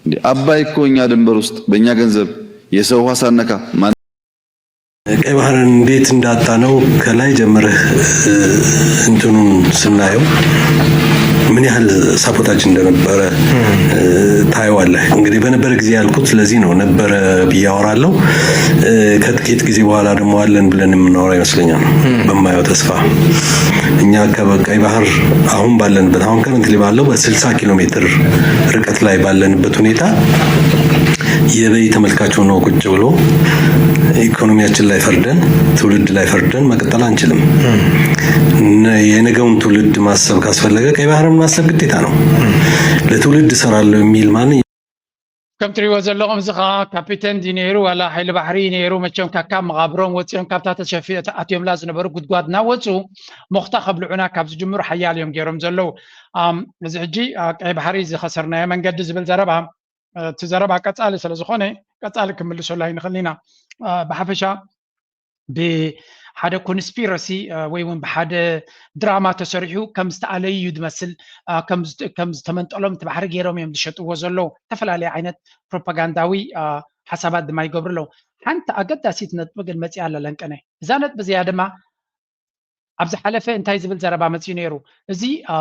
እንዴ፣ አባይ እኮ እኛ ድንበር ውስጥ በእኛ ገንዘብ የሰው ውሃ ሳነካ ማን ቀይ ባህርን እንዴት እንዳጣነው ከላይ ጀምረህ እ፣ እንትኑን ስናየው ምን ያህል ሳቦታጅ እንደነበረ እ፣ ታየዋለህ። እንግዲህ በነበረ ጊዜ ያልኩት ስለዚህ ነው። ነበረ ብዬ አወራለሁ። እ፣ ከጥቂት ጊዜ በኋላ ደግሞ አለን ብለን የምናወራ ይመስለኛል። በማየው ተስፋ እኛ ከቀይ ባህር አሁን ባለንበት አሁን ከረንትሊ ባለው በ60 ኪሎ ሜትር ርቀት ላይ ባለንበት ሁኔታ የበይ ተመልካች ሆኖ ቁጭ ብሎ ኢኮኖሚያችን ላይ ፈርደን ትውልድ ላይ ፈርደን መቀጠል አንችልም። ነ- የነገውን ትውልድ ማሰብ ካስፈለገ ቀይ ባህርን ማሰብ ግዴታ ነው። ለትውልድ እሰራለሁ የሚል ማን ከም ትሪእዎ ዘለኹም፣ እዚ ከዓ ካፒተን ድዩ ነይሩ ዋላ ሓይሊ ባሕሪ እዩ ነይሩ? መቸም ካካብ መቓብሮም ወፂኦም ካብታ ተሸፊ ኣትዮምላ ዝነበሩ ጉድጓድ እናወፁ ሞኽታ ከብልዑና ካብ ዝጅምሩ ሓያል እዮም ገይሮም ዘለዉ። ኣም፣ እዚ ሕጂ አ፣ ቀይ ባሕሪ ዝኸሰርናዮ መንገዲ ዝብል ዘረባ እ፣ እቲ ዘረባ ቀፃሊ ስለ ዝኾነ ቀፃሊ ክምልሰሉ ኣይንኽእል ኢና። እ፣ ብሓፈሻ ብሓደ ኮንስፒረሲ እ፣ ወይ እውን ብሓደ ድራማ ተሰሪሑ ከም ዝተኣለዩ እዩ ዝመስል። እ፣ ከም ዝት- ከም ዝተመንጠሎም እቲ ባሕሪ ገይሮም እዮም ዝሸጥዎ ዘለዉ። ዝተፈላለየ ዓይነት ፕሮፓጋንዳዊ እ፣ ሓሳባት ድማ ይገብሩ ኣለዉ። ሓንቲ ኣገዳሲት ነጥቢ ግን መፂኣ ኣላ ለንቀነ። እዛ ነጥቢ እዚኣ ድማ ኣብ ዝሓለፈ እንታይ ዝብል ዘረባ መፂኡ ነይሩ? እዚ አ፣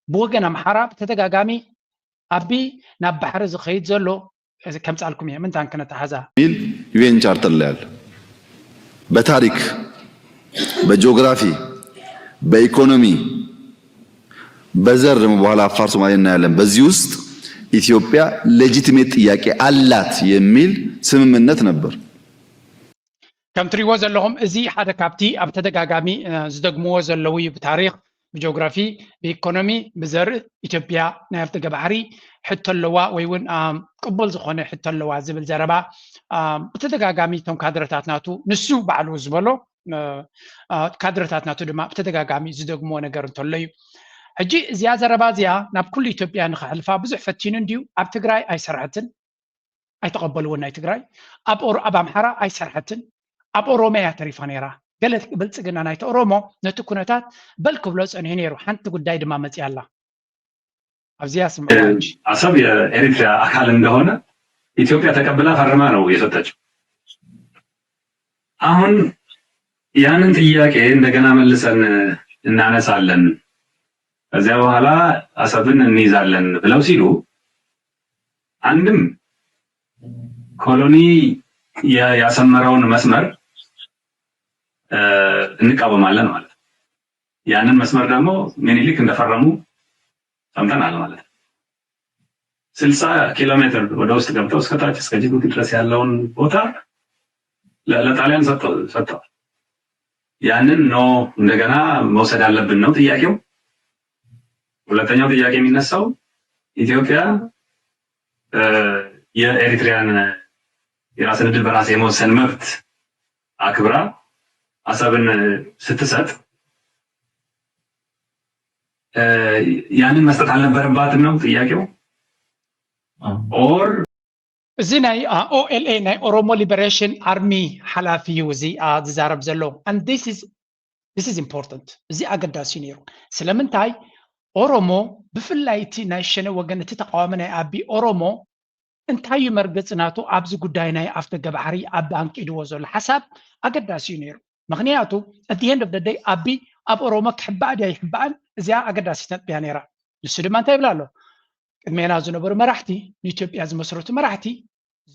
ብወገን ኣምሓራ ብተደጋጋሚ ኣቢ ናብ ባሕሪ ዝኸይድ ዘሎ እዚ ከምፃልኩም እየ ምንታን ክነተሓዛ ሚል ዩኤን ቻርተር ላይ አለ። በታሪክ፣ በጂኦግራፊ፣ በኢኮኖሚ፣ በዘር ደግሞ በኋላ አፋር ሶማሌ እናያለን። በዚህ ውስጥ ኢትዮጵያ ሌጂቲሜት ጥያቄ አላት የሚል ስምምነት ነበር። ከም ትሪእዎ ዘለኹም እዚ ሓደ ካብቲ ኣብ ተደጋጋሚ እ፣ ዝደግምዎ ዘለዉ እዩ። ብታሪክ፣ ብጂኦግራፊ፣ ብኢኮኖሚ፣ ብዘርኢ ኢትዮጵያ ናይ ኣፍደገ ባሕሪ ሕቶ ኣለዋ ወይ እውን እ፣ ቅቡል ዝኾነ ሕቶ ኣለዋ ዝብል ዘረባ እ፣ ብተደጋጋሚ እቶም ካድረታት ናቱ ንሱ ባዕሉ ዝበሎ እ፣ እ፣ ካድረታት ናቱ ድማ ብተደጋጋሚ ዝደግምዎ ነገር እንተሎ እዩ። ሕጂ እዚኣ ዘረባ እዚኣ ናብ ኩሉ ኢትዮጵያ ንኸሕልፋ ብዙሕ ፈቲኑ እንድዩ። ኣብ ትግራይ ኣይሰርሐትን። ኣይተቐበልዎን ናይ ትግራይ ኣብ ኦሮ- ኣብ ኣምሓራ ኣይሰርሐትን። ኣብ ኦሮሚያ እያ ተሪፋ ነይራ። ገለ ብልፅግና ናይቲ ኦሮሞ ነቲ ኩነታት በል ክብሎ ፀኒሑ ነይሩ። ሓንቲ ጉዳይ ድማ መፂኣ ኣላ። ኣብዚኣ ስምዑ። አሰብ የኤሪትሪያ አካል እንደሆነ ኢትዮጵያ ተቀብላ ፈርማ ነው የሰጠችው። አሁን ያንን ጥያቄ እንደገና መልሰን እናነሳለን፣ ከዚያ በኋላ አሰብን እንይዛለን ብለው ሲሉ አንድም ኮሎኒ ያ- ያሰመረውን መስመር እ፣ እንቃወማለን ማለት ነው። ያንን መስመር ደግሞ ሚኒሊክ እንደፈረሙ ሰምተናል ማለት ነው። 60 ኪሎ ሜትር ወደ ውስጥ ገብተው እስከ ታች እስከ ጅቡቲ ድረስ ያለውን ቦታ ለ- ለጣሊያን ሰጥተው- ሰጥተዋል። ያንን ኖ እንደገና መውሰድ አለብን ነው ጥያቄው። ሁለተኛው ጥያቄ የሚነሳው ኢትዮጵያ እ፣ የኤሪትሪያን የራስን ዕድል በራስ የመወሰን መብት አክብራ አሰብን ስትሰጥ እ፣ ያንን መስጠት አልነበረባትም ነው ጥያቄው። ኦር እዚ ናይ ኦኤልኤ ናይ ኦሮሞ ሊበሬሽን ኣርሚ ሓላፊ እዩ እዚ አ፣ ዝዛረብ ዘሎ። And this is this is important። እዚ ኣገዳሲ እዩ ነይሩ። ስለምንታይ ኦሮሞ ብፍላይ እቲ ናይ ሸነ ወገን እቲ ተቃዋሚ ናይ ኣቢ ኦሮሞ እንታይ እዩ መርገፂ ናቱ ኣብዚ ጉዳይ ናይ ኣፍደገ ባሕሪ ኣብ ኣንቂድዎ ዘሎ ሓሳብ ኣገዳሲ እዩ ነይሩ። ምክንያቱ እቲ end of the day ኣቢ ኣብ ኦሮሞ ክሕባእ ድያ ይሕባእን እዚኣ ኣገዳሲት ነጥቢ እያ ነይራ። ንሱ ድማ እንታይ ይብል ኣሎ? ቅድሜና ዝነበሩ መራሕቲ ንኢትዮጵያ ዝመስረቱ መራሕቲ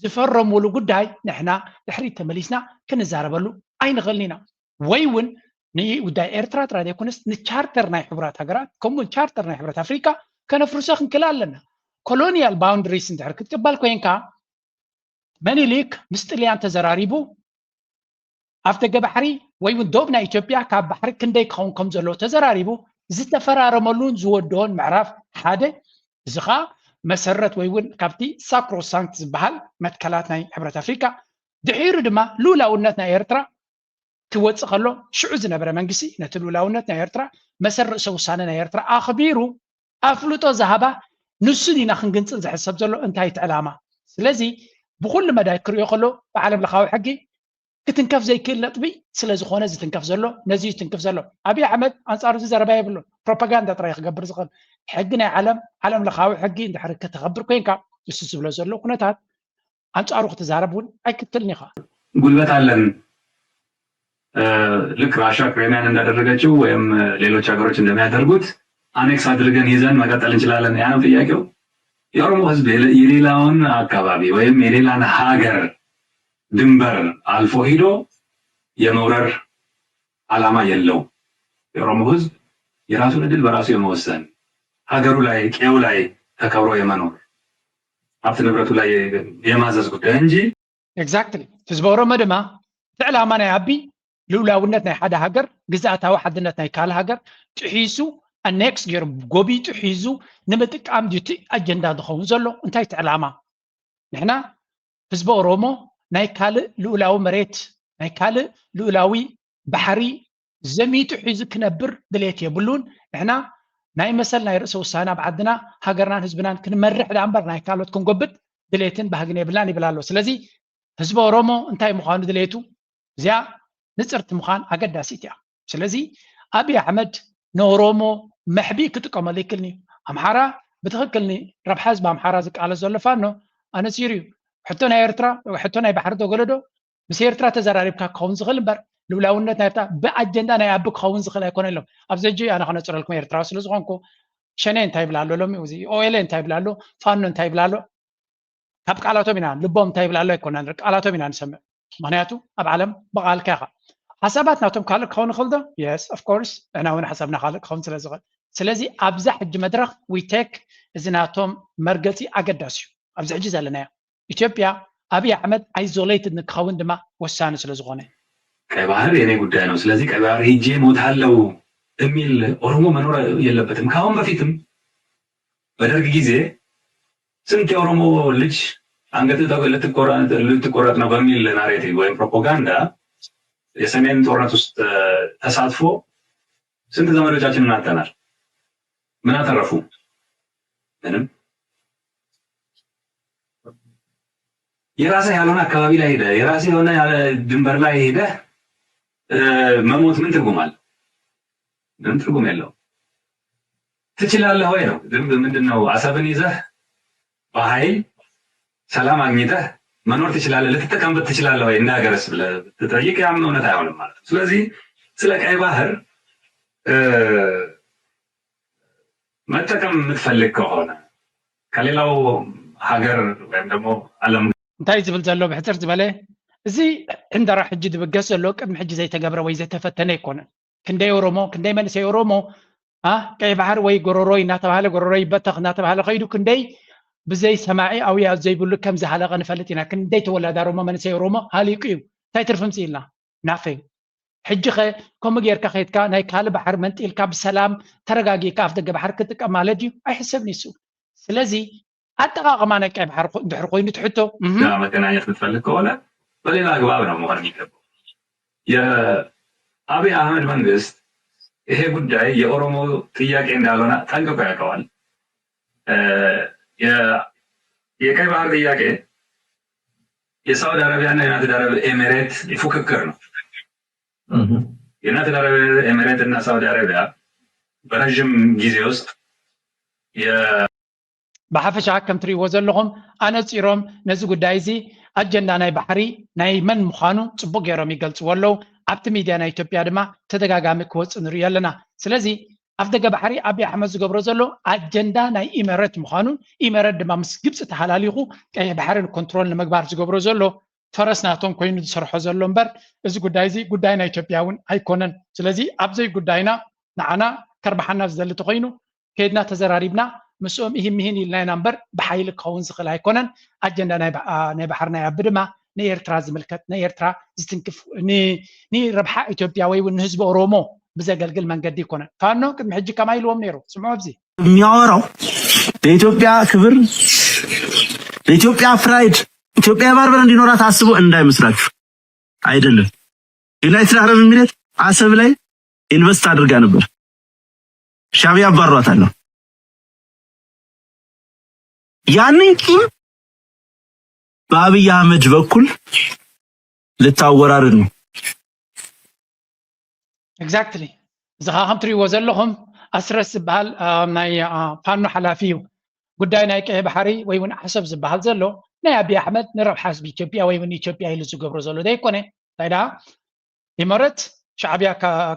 ዝፈረሙሉ ጉዳይ ንሕና ድሕሪት ተመሊስና ክንዛረበሉ ኣይንኽእልን ኢና። ወይ እውን ንጉዳይ ኤርትራ ጥራይ ዘይኮነስ ንቻርተር ናይ ሕቡራት ሃገራት ከምኡ እውን ቻርተር ናይ ሕብረት ኣፍሪካ ከነፍርሶ ክንክእል ኣለና። ኮሎኒያል ባውንድሪስ እንድሕር ክትቅበል ኮይንካ መኒሊክ ምስ ጥልያን ተዘራሪቡ ኣፍደገ ባሕሪ ወይ እውን ዶብ ናይ ኢትዮጵያ ካብ ባሕሪ ክንደይ ክኸውን ከም ዘለዎ ተዘራሪቡ ዝተፈራረመሉን ዝወደኦን ምዕራፍ ሓደ እዚ ከዓ መሰረት ወይ እውን ካብቲ ሳክሮሳንክት ዝበሃል መትከላት ናይ ሕብረት ኣፍሪካ ድሒሩ ድማ ልኡላውነት ናይ ኤርትራ ክወፅእ ከሎ ሽዑ ዝነበረ መንግስቲ ነቲ ልኡላውነት ናይ ኤርትራ መሰል ርእሰ ውሳነ ናይ ኤርትራ ኣኽቢሩ ኣፍልጦ ዝሃባ ንሱ ዲና ክንግንፅል ዝሕሰብ ዘሎ እንታይ እቲ ዕላማ? ስለዚ ብኩሉ መዳይ ክሪኦ ከሎ ብዓለም ለኻዊ ሕጊ ክትንከፍ ዘይክእል ነጥቢ ስለ ዝኾነ ዝትንከፍ ዘሎ ነዚ እዩ ዝትንክፍ ዘሎ። ኣብይ ኣሕመድ ኣንፃሩ እዚ ዘረባ የብሉን። ፕሮፓጋንዳ ጥራይ ክገብር ዝኽእል ሕጊ ናይ ዓለም ዓለም ለኻዊ ሕጊ እንድሕር ከተኸብር ኮይንካ እሱ ዝብሎ ዘሎ ኩነታት ኣንጻሩ ክትዛረብ እውን ኣይክትልን ኢኻ። ጉልበት አለን። ልክ ራሻ ክሬሚያን እንዳደረገችው ወይም ሌሎች ሀገሮች እንደሚያደርጉት አኔክስ አድርገን ይዘን መቀጠል እንችላለን። ያ ነው ጥያቄው። የኦሮሞ ህዝብ የሌላውን አካባቢ ወይም የሌላን ሀገር ድንበር አልፎ ሂዶ የመውረር አላማ የለው። የኦሮሞ ህዝብ የራሱን እድል በራሱ የመወሰን፣ ሀገሩ ላይ፣ ቀየው ላይ ተከብሮ የመኖር፣ ሀብት ንብረቱ ላይ የማዘዝ ጉዳይ እንጂ። Exactly። ህዝቢ ኦሮሞ ድማ እቲ ዕላማ ናይ ኣቢ ልኡላውነት ናይ ሓደ ሃገር፣ ግዝኣታዊ ሓድነት ናይ ካልእ ሃገር ጥሒሱ፣ ኣኔክስ ገይሩ፣ ጎቢጡ ሒዙ ንምጥቃም ድዩ እቲ ኣጀንዳ ዝኸውን ዘሎ? እንታይ እቲ ዕላማ? ንሕና ህዝቢ ኦሮሞ ናይ ካልእ ልኡላዊ መሬት፣ ናይ ካልእ ልኡላዊ ባሕሪ ዘሚቱ ሒዙ ክነብር ድሌት የብሉን። ንሕና ናይ መሰል ናይ ርእሰ ውሳነ ኣብ ዓድና፣ ሃገርናን ህዝብናን ክንመርሕ ደኣ እምበር ናይ ካልኦት ክንጎብጥ ድሌትን ባህግን የብልናን ይብል ኣሎ። ስለዚ ህዝቢ ኦሮሞ እንታይ ምዃኑ ድሌቱ እዚኣ ንጽርቲ ምዃን ኣገዳሲት እያ። ስለዚ ኣብይ ኣሕመድ ንኦሮሞ መሕብኢ ክጥቀመሉ ይክእልኒ እዩ። ኣምሓራ ብትኽክል ንረብሓ ህዝቢ ኣምሓራ ዝቃለስ ዘሎ ፋኖ ኣነጺሩ እዩ። ሕቶ ናይ ኤርትራ፣ ሕቶ ናይ ባሕሪ ተገለዶ ምስ ኤርትራ ተዘራሪብካ ክኸውን ዝኽእል እምበር ልኡላውነት ናይ ኤርትራ ብኣጀንዳ ናይ ኣቢ ክኸውን ዝኽእል ኣይኮነ ኢሎም። ኣብዚ ሕጂ ኣነ ከነጽረልኩም ኤርትራዊ ስለ ዝኾንኩ ሸኔ እንታይ ይብላ ኣሎ ሎሚ፣ እዚ ኦኤልኤ እንታይ ይብላ ኣሎ፣ ፋኖ እንታይ ይብላ ኣሎ፣ ካብ ቃላቶም ኢና፣ ልቦም እንታይ ይብላ ኣሎ ኣይኮናን፣ ቃላቶም ኢና ንሰምዕ። ምኽንያቱ ኣብ ዓለም ብቓልካ ኢኻ። ሓሳባት ናቶም ካልእ ክኸውን ይኽእል ዶ? Yes, of course። ንሕና እውን ሓሳብና ካልእ ክኸውን ስለ ዝኽእል። ስለዚ ኣብዛ ሕጂ መድረኽ we take እዚ ናቶም መርገጺ ኣገዳሲ እዩ። ኣብዚ ሕጂ ዘለናዮ ኢትዮጵያ ኣብይ ኣሕመድ ኣይዞሌትድ ንክኸውን ድማ ወሳኒ ስለ ዝኾነ። ቀይ ባህር የኔ ጉዳይ ነው፣ ስለዚህ ቀይ ባህር ሄጄ ሞታለሁ የሚል ኦሮሞ መኖር የለበትም። ከአሁን በፊትም በደርግ ጊዜ ስንት የኦሮሞ ልጅ አንገት ልትቆረጥ ነው በሚል ናሬቲቭ ወይም ፕሮፓጋንዳ የሰሜን ጦርነት ውስጥ ተሳትፎ ስንት ዘመዶቻችንን አጥተናል። ምን አተረፉ? ምንም። የራስህ ያልሆነ አካባቢ ላይ ሄደህ የራስህ የሆነ ድንበር ላይ ሄደህ መሞት ምን ትርጉም አለ? ምንም ትርጉም የለውም። ትችላለህ ወይ ነው ምንድን ነው? አሰብን ይዘህ በኃይል ሰላም አግኝተህ መኖር ትችላለህ፣ ልትጠቀምበት ትችላለህ ወይ እንደ ሀገርስ ብለህ ብትጠይቅ ያም እውነት አይሆንም ማለት ነው። ስለዚህ ስለ ቀይ ባህር መጠቀም የምትፈልግ ከሆነ ከሌላው ሀገር ወይም ደግሞ ዓለም እንታይ ዝብል ዘሎ ብሕፅር ዝበለ እዚ ዕንደራ ሕጂ ዝብገስ ዘሎ ቅድሚ ሕጂ ዘይተገብረ ወይ ዘይተፈተነ ኣይኮነን። ክንደይ ኦሮሞ ክንደይ መንእሰይ ኦሮሞ አ ቀይ ባሕሪ ወይ ጎረሮይ እናተባህለ ጎረሮይ ይበተኽ እናተባህለ ከይዱ ክንደይ ብዘይ ሰማዒ ኣውያት ዘይብሉ ከም ዝሃለቐ ንፈልጥ ኢና። ክንደይ ተወላዳ ኦሮሞ መንእሰይ ኦሮሞ ሃሊቁ እዩ። እንታይ ትርፊ ምፅእ ኢልና ናፈይ ሕጂ ኸ ከምኡ ጌርካ ከይድካ ናይ ካልእ ባሕሪ መንጢልካ ብሰላም ተረጋጊእካ ኣፍ ደገ ባሕሪ ክትጥቀም ማለት ድዩ? ኣይሕሰብን እዩ እሱ። ስለዚ ኣጠቓቕማ ናይ ቀይ ባሕሪ እንድሕር ኮይኑ ትሕቶ መገናኘት ክትፈልግ ከሆነ በሌላ አግባብ ነው መሆን የሚገባው። የአብይ አህመድ መንግስት ይሄ ጉዳይ የኦሮሞ ጥያቄ እንዳልሆነ ጠንቅቆ ያውቀዋል። የቀይ ባህር ጥያቄ የሳውዲ አረቢያ እና ዩናይትድ አረብ ኤሚሬት ፉክክር ነው። ዩናይትድ አረብ ኤሚሬት እና ሳውዲ አረቢያ በረዥም ጊዜ ውስጥ ብሓፈሻ ከም ትሪእዎ ዘለኹም ኣነፂሮም ነዚ ጉዳይ እዚ ኣጀንዳ ናይ ባሕሪ ናይ መን ምዃኑ ፅቡቅ ገይሮም ይገልፅዎ ኣለዉ። ኣብቲ ሚድያ ናይ ኢትዮጵያ ድማ ተደጋጋሚ ክወፅእ ንሪኦ ኣለና። ስለዚ ኣፍ ደገ ባሕሪ ኣብይ ኣሕመድ ዝገብሮ ዘሎ ኣጀንዳ ናይ ኢመረት ምዃኑን ኢመረት ድማ ምስ ግብፂ ተሃላሊኹ ቀይሕ ባሕሪ ንኮንትሮል ንምግባር ዝገብሮ ዘሎ ፈረስ ናቶም ኮይኑ ዝሰርሖ ዘሎ እምበር እዚ ጉዳይ እዚ ጉዳይ ናይ ኢትዮጵያ እውን ኣይኮነን። ስለዚ ኣብዘይ ጉዳይና ንዓና ከርብሓና ዝደሊ ተኮይኑ ከይድና ተዘራሪብና ምስኦም ይህን ምሂን ኢልና ኢና እምበር ብሓይሊ ክኸውን ዝኽእል ኣይኮነን። ኣጀንዳ ናይ ባሕሪ ናይ ኣቢ ድማ ንኤርትራ ዝምልከት ንኤርትራ ዝትንክፍ ንረብሓ ኢትዮጵያ ወይ እውን ንህዝቢ ኦሮሞ ብዘገልግል መንገዲ ይኮነን። ፋኖ ቅድሚ ሕጂ ከማይ ኢልዎም ነይሩ። ስምዑ ኣብዚ የሚያወራው ለኢትዮጵያ ክብር ለኢትዮጵያ ፕራይድ ኢትዮጵያ የባህር በር እንዲኖራት አስቦ እንዳይመስላችሁ አይደለም። ዩናይትድ አረብ ኤሚሬት አሰብ ላይ ኢንቨስት አድርጋ ነበር። ሻዕቢያ አባሯታለሁ። ያንን ቂም በአብይ አህመድ በኩል ልታወራርድ ነው። Exactly። እዚ ከዓ ከም ትሪእዎ ዘለኹም ኣስረስ ዝበሃል ናይ ፋኖ ሓላፊ እዩ። ጉዳይ ናይ ቀይ ባሕሪ ወይ እውን ዓሰብ ዝበሃል ዘሎ ናይ ኣቢ ኣሕመድ ንረብሓ ህዝቢ ኢትዮጵያ ወይ እውን ኢትዮጵያ ኢሉ ዝገብሮ ዘሎ ዘይኮነ እንታይ ደኣ ኢመረት ሻዕብያ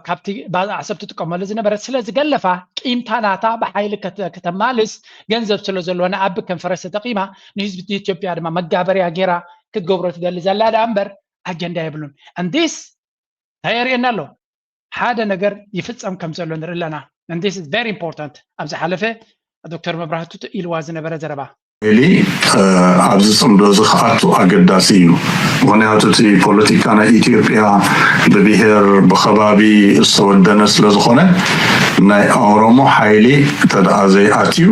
ካብቲ ባዛ ዓሰብ ትጥቀመሉ ዝነበረት ስለ ዝገለፋ ቂምታ ናታ ብሓይሊ ከተማልስ ገንዘብ ስለ ዘለዎ ንኣቢ ከም ፈረስ ተጠቂማ ንህዝቢ ኢትዮጵያ ድማ መጋበርያ ገይራ ክትገብሮ ትደሊ ዘላ ደኣ እምበር ኣጀንዳ የብሉን። And this እንታይ የርእየና ኣሎ? ሓደ ነገር ይፍጸም ከም ዘሎ ንርኢ ኣለና። And this is very important። ኣብ ዝሓለፈ ዶክተር መብራህቱ ኢልዋ ዝነበረ ዘረባ ሊ ኣብዚ ፅምዶ እዚ ክኣቱ ኣገዳሲ እዩ። ምክንያቱ እቲ ፖለቲካ ናይ ኢትዮጵያ ብብሄር ብከባቢ ዝተወደነ ስለዝኮነ ናይ ኦሮሞ ሓይሊ እንተደኣ ዘይኣትዩ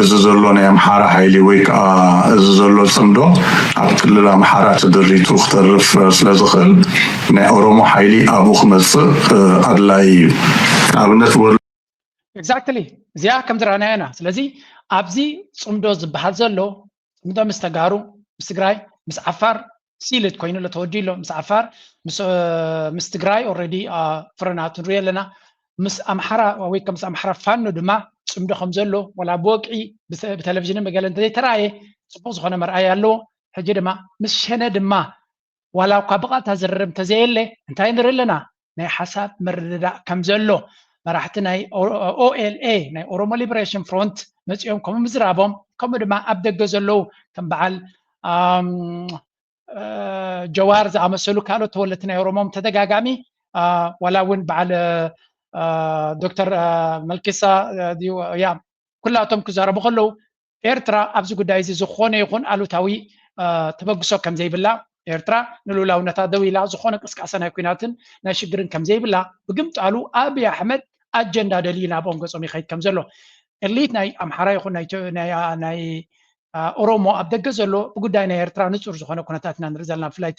እዚ ዘሎ ናይ ኣምሓራ ሓይሊ ወይ ከዓ እዚ ዘሎ ፅምዶ ኣብ ክልል ኣምሓራ ተደሪቱ ክተርፍ ስለዝኽእል ናይ ኦሮሞ ሓይሊ ኣብኡ ክመፅእ ኣድላይ እዩ። ኣብነት ወሎ exactly እዚኣ ከም ዝረኣናዮ ኢና። ስለዚ ኣብዚ ፅምዶ ዝበሃል ዘሎ ፅምዶ ምስ ተጋሩ ምስ ትግራይ ምስ ዓፋር ሲልድ ኮይኑ ኣሎ ተወዲኡ ኣሎ ምስ ዓፋር ምስ ትግራይ already ፍረናቱ ንሪኦ ኣለና። ምስ ኣምሓራ ወይ ምስ ኣምሓራ ፋኖ ድማ ፅምዶ ከም ዘሎ ዋላ ብወግዒ ብቴሌቪዥንን ብገለ እንተዘይተረኣየ ፅቡቅ ዝኾነ መርኣያ ኣለዎ። ሕጂ ድማ ምስ ሸነ ድማ ዋላ እኳ ብቐጥታ ዝርርብ እንተዘየለ እንታይ ንርኢ ኣለና ናይ ሓሳብ ምርድዳእ ከም ዘሎ መራሕቲ ናይ ኦኤልኤ ናይ ኦሮሞ ሊበሬሽን ፍሮንት መፂኦም ከምኡ ምዝራቦም ከምኡ ድማ ኣብ ደገ ዘለዉ ከም በዓል ጀዋር ዝኣመሰሉ ካልኦት ተወለድቲ ናይ ኦሮሞም ተደጋጋሚ ዋላ እውን በዓል ዶክተር መልኪሳ ያ ኩላቶም ክዛረቡ ከለዉ ኤርትራ ኣብዚ ጉዳይ እዚ ዝኾነ ይኹን ኣሉታዊ ተበግሶ ከም ዘይብላ ኤርትራ ንልኡላውነታ ደው ኢላ ዝኾነ ቅስቃሰ ናይ ኩናትን ናይ ሽግርን ከም ዘይብላ ብግምጣሉ ኣብይ ኣሕመድ ኣጀንዳ ደልዩ ናብኦም ገጾም ይኸይድ ከም ዘሎ ኤሊት ናይ ኣምሓራ ይኹን ናይ ኦሮሞ ኣብ ደገ ዘሎ ብጉዳይ ናይ ኤርትራ ንጹር ዝኾነ ኩነታት ኢና ንርኢ ዘለና። ብፍላይ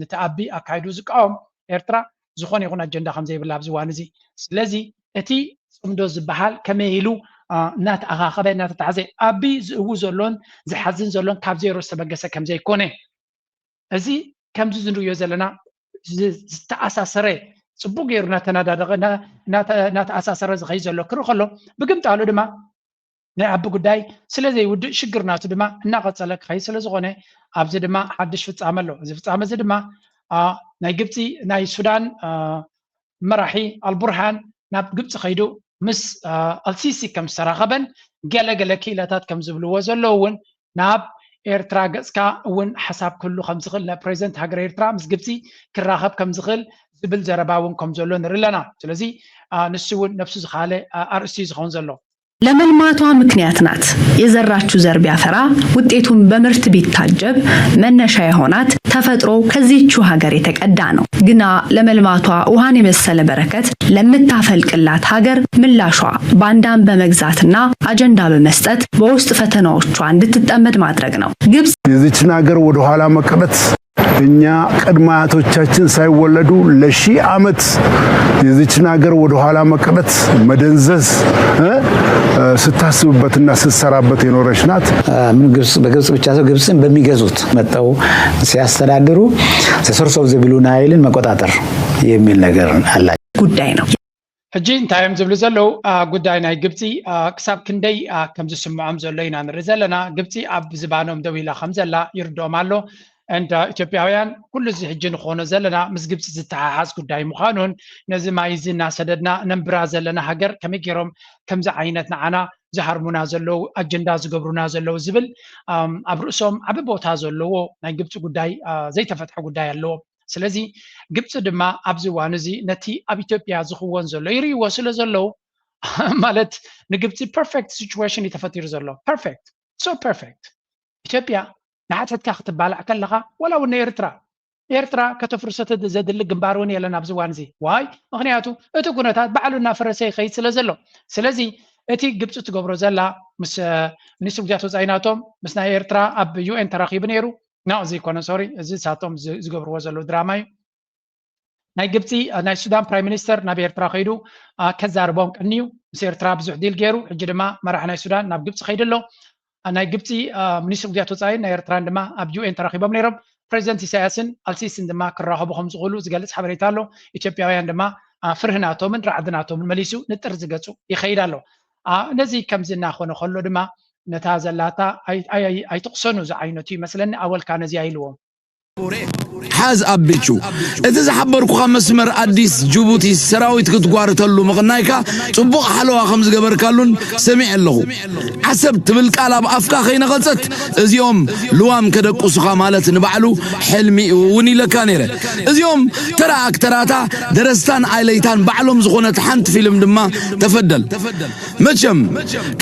ነቲ ኣቢ ኣካይዱ ዝቃወም ኤርትራ ዝኾነ ይኹን ኣጀንዳ ከም ዘይብላ ኣብዚ እዋን እዚ። ስለዚ እቲ ጽምዶ ዝበሃል ከመይ ኢሉ እናተኣኻኸበ እናተታሕዘ ኣቢ ዝእዊ ዘሎን ዝሓዝን ዘሎን ካብ ዜሮ ዝተበገሰ ከም ዘይኮነ እዚ ከምዚ ዝንርእዮ ዘለና ዝተኣሳሰረ ጽቡቅ ገይሩ እናተናዳደቐ እናተኣሳሰረ ዝኸይ ዘሎ ክርኢ ከሎ ብግምጣሉ ድማ ናይ ኣቢ ጉዳይ ስለ ዘይውድእ ሽግር ናቱ ድማ እናቐጸለ ክኸይ ስለ ዝኾነ ኣብዚ ድማ ሓድሽ ፍጻመ ኣሎ። እዚ ፍጻመ እዚ ድማ ናይ ግብፂ ናይ ሱዳን መራሒ ኣልቡርሃን ናብ ግብፂ ከይዱ ምስ ኣልሲሲ ከም ዝተራኸበን ገለገለ ክኢላታት ከም ዝብልዎ ዘለዉ እውን ናብ ኤርትራ ገፅካ እውን ሓሳብ ክህሉ ከም ዝኽእል ፕሬዚደንት ሃገር ኤርትራ ምስ ግብፂ ክራኸብ ከም ዝኽእል ዝብል ዘረባ እውን ከም ዘሎ ንርኢ ኣለና። ስለዚ ንሱ እውን ነብሱ ዝኻለ ኣርእስቲ እዩ ዝኸውን ዘሎ። ለመልማቷ ምክንያት ናት። የዘራችው ዘር ቢያፈራ ውጤቱም በምርት ቢታጀብ መነሻ የሆናት ተፈጥሮ ከዚችው ሀገር የተቀዳ ነው። ግና ለመልማቷ ውሃን የመሰለ በረከት ለምታፈልቅላት ሀገር ምላሿ ባንዳን በመግዛትና አጀንዳ በመስጠት በውስጥ ፈተናዎቿ እንድትጠመድ ማድረግ ነው። ግብጽ የዚችን ሀገር ወደኋላ መቅረት እኛ ቅድመ አያቶቻችን ሳይወለዱ ለሺህ ዓመት የዚችን ሀገር ወደኋላ መቅረት መደንዘዝ ስታስብበትና ስትሰራበት የኖረች ናት። በግብጽ ብቻ ሰው ግብጽን በሚገዙት መጠው ሲያስተዳድሩ source of the blue Nile ን መቆጣጠር የሚል ነገር አላቸው። ጉዳይ ነው። ሕጂ እንታይ እዮም ዝብሉ ዘለዉ? ጉዳይ ናይ ግብፂ ክሳብ ክንደይ ከም ዝስምዖም ዘሎ ኢና ንርኢ ዘለና። ግብፂ ኣብ ዝባኖም ደው ኢላ ከም ዘላ ይርድኦም ኣሎ። And ኢትዮጵያውያን ኩሉ እዚ ሕጂ ንኾኖ ዘለና ምስ ግብፂ ዝተሓሓዝ ጉዳይ ምዃኑን ነዚ ማይ እዚ እናሰደድና ነንብራ ዘለና ሃገር ከመይ ገይሮም ከምዚ ዓይነት ንዓና ዝሃርሙና ዘለዉ ኣጀንዳ ዝገብሩና ዘለዉ ዝብል ኣብ ርእሶም ዓቢ ቦታ ዘለዎ ናይ ግብፂ ጉዳይ ዘይተፈትሐ ጉዳይ ኣለዎም። ስለዚ ግብፂ ድማ ኣብዚ እዋን እዚ ነቲ ኣብ ኢትዮጵያ ዝኽወን ዘሎ ይርእይዎ ስለ ዘለዉ ማለት ንግብፂ perfect situation እዩ ተፈጢሩ ዘሎ። Perfect so perfect ኢትዮጵያ ንሓትሕትካ ክትባላዕ ከለኻ ዋላ እውን ንኤርትራ ኤርትራ ከተፍርሶ ዘድሊ ግንባር እውን የለን ኣብዚ እዋን እዚ። ዋይ ምክንያቱ እቲ ኩነታት ባዕሉ እናፈረሰ ይኸይድ ስለ ዘሎ። ስለዚ እቲ ግብፂ ትገብሮ ዘላ ምስ ሚኒስትር ጉዳያት ወፃኢ ናቶም ምስ ናይ ኤርትራ ኣብ ዩ ኤን ተራኺቡ ነይሩ። ናው እዚ ይኮነ ሶሪ እዚ ሳቶም ዝገብርዎ ዘለዉ ድራማ እዩ። ናይ ግብፂ ናይ ሱዳን ፕራይም ሚኒስተር ናብ ኤርትራ ከይዱ ከዛርቦም ቀንዩ ምስ ኤርትራ ብዙሕ ዲል ገይሩ። ሕጂ ድማ መራሕ ናይ ሱዳን ናብ ግብፂ ከይዱ ኣሎ። ናይ ግብፂ ሚኒስትር ጉዳያት ወፃኢን ናይ ኤርትራን ድማ ኣብ ዩ ኤን ተራኺቦም ነይሮም። ፕሬዚደንት ኢሳያስን ኣልሲስን ድማ ክራኸቡ ከም ዝኽእሉ ዝገልፅ ሓበሬታ ኣሎ። ኢትዮጵያውያን ድማ ፍርህናቶምን ራዕድናቶምን መሊሱ ንጥር ዝገፁ ይኸይድ ኣሎ። ነዚ ከምዚ እናኾነ ከሎ ድማ ነታ ዘላታ ኣይ- ኣይ- ኣይ- ኣይትቕሰኑ ዝዓይነቱ ይመስለኒ። ኣወልካ ነዚኣ ኢልዎም። ሓዝ ኣቢቹ፣ እቲ ዝሓበርኩኻ መስመር ኣዲስ ጅቡቲ ሰራዊት ክትጓርተሉ ምቕናይካ ጽቡቕ ሓለዋ ከም ዝገበርካሉን ሰሚዐ ኣለኹ። ዓሰብ ትብል ቃል ኣብ ኣፍካ ከይነቐጸት እዚኦም ልዋም ከደቁሱኻ ማለት ንባዕሉ ሕልሚ እዩ እውን ኢለካ ነይረ። እዚኦም ተራ ኣክተራታ ደረስታን ኣለይታን ባዕሎም ዝኾነት ሓንቲ ፊልም ድማ ተፈደል። መቸም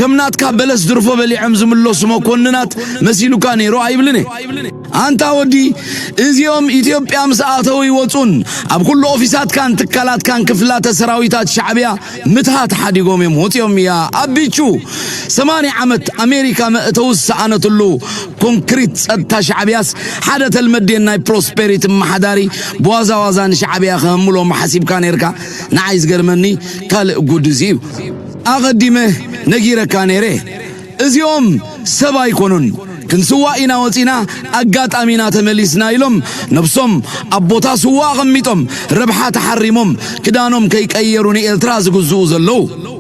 ከም ናትካ በለስ ድርፎ በሊዖም ዝምለሱ መኮንናት መሲሉካ ነይሩ ኣይብልን እየ። ኣንታ ወዲ፣ እዚኦም ኢትዮጵያ ምስ ኣተው ይወፁን ኣብ ኩሉ ኦፊሳትካን ትካላትካን ክፍላተ ሰራዊታት ሻዕብያ ምትሃት ሓዲጎም እዮም ወፂኦም። እያ ኣቢቹ ሰማንያ ዓመት ኣሜሪካ መእተው ዝሰኣነትሉ ኮንክሪት ፀጥታ ሻዕብያስ ሓደ ተልመዴን ናይ ፕሮስፔሪቲ መሓዳሪ ብዋዛ ዋዛ ንሻዕብያ ክህምሎም ሓሲብካ ነይርካ። ንዓይ ዝገርመኒ ካልእ ጉድ እዚ እዩ። ኣቐዲመ ነጊረካ ነይረ። እዚኦም ሰብ ኣይኮኑን። ክንስዋእ ኢና ወፂና ኣጋጣሚና ተመሊስና ኢሎም ነብሶም ኣብ ቦታ ስዋ ኣቐሚጦም ረብሓ ተሓሪሞም ክዳኖም ከይቀየሩ ንኤርትራ ዝግዝኡ ዘለዉ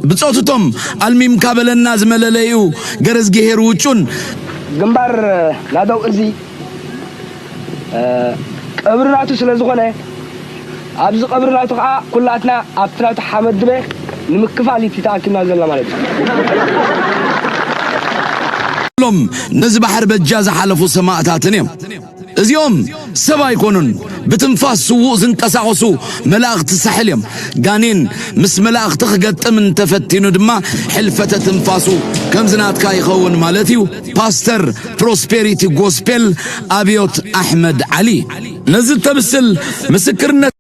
ብፆትቶም ኣልሚምካ በለና ዝመለለይኡ ገረዝግሄር ውጩን ግንባር ናደው እዚ ቀብሪ ናቱ ስለ ዝኾነ ኣብዚ ቀብሪ ናቱ ከዓ ኩላትና ኣብቲ ናቱ ሓመድ ድበ ንምክፋል እዩ ተኣኪብና ዘለና ማለት እዩ። ሎም ነዚ ባሕር በጃ ዝሓለፉ ሰማእታትን እዮም። እዚኦም ሰብ ኣይኮኑን። ብትንፋስ ስዉእ ዝንቀሳቐሱ መላእኽቲ ሳሕል እዮም። ጋኔን ምስ መላእኽቲ ክገጥም እንተፈቲኑ ድማ ሕልፈተ ትንፋሱ ከምዚ ናትካ ይኸውን ማለት እዩ። ፓስተር ፕሮስፔሪቲ ጎስፔል ኣብዮት ኣሕመድ ዓሊ ነዚ ተምስል ምስክርነት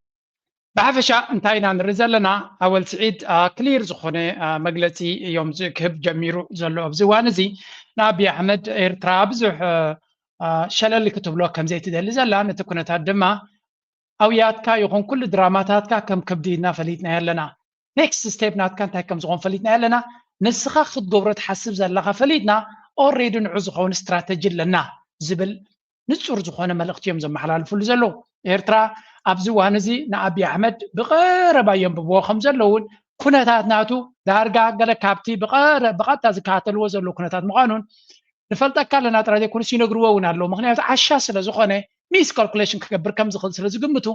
ብሓፈሻ እንታይ ኢና ንርኢ ዘለና? ኣወል ስዒድ ክሊር ዝኾነ መግለፂ እዮም ክህብ ጀሚሩ ዘሎ ኣብዚ እዋን እዚ። ንኣብይ ኣሕመድ ኤርትራ ብዙሕ ሸለል ክትብሎ ከምዘይትደሊ ዘላ፣ ነቲ ኩነታት ድማ ኣውያትካ ይኹን ኩሉ ድራማታትካ ከም ከብዲ ኢልና ፈሊጥና ኣለና። ኔክስት ስቴፕ ናትካ እንታይ ከም ዝኾን ፈሊጥና ኣለና። ንስኻ ክትገብሮ ትሓስብ ዘለኻ ፈሊጥና፣ ኦሬዲ ንዑ ዝኸውን ስትራተጂ ኣለና ዝብል ንጹር ዝኾነ መልእኽቲ እዮም ዘመሓላልፍሉ ዘለዉ። ኤርትራ ኣብዚ እዋን እዚ ንኣብይ ኣሕመድ ብቐረባ የንብብዎ ከም ዘለውን ኩነታት ናቱ ዳርጋ ገለ ካብቲ ብቐረ- ብቐጥታ ዝከታተልዎ ዘለዉ ኩነታት ምዃኑን ንፈልጠካ ኣለና ጥራይ ዘይኮኑስ ይነግርዎ እውን ኣለዉ። ምኽንያቱ ዓሻ ስለ ዝኾነ ሚስ ካልኩሌሽን ክገብር ከም ዝኽእል ስለ ዝግምቱ፣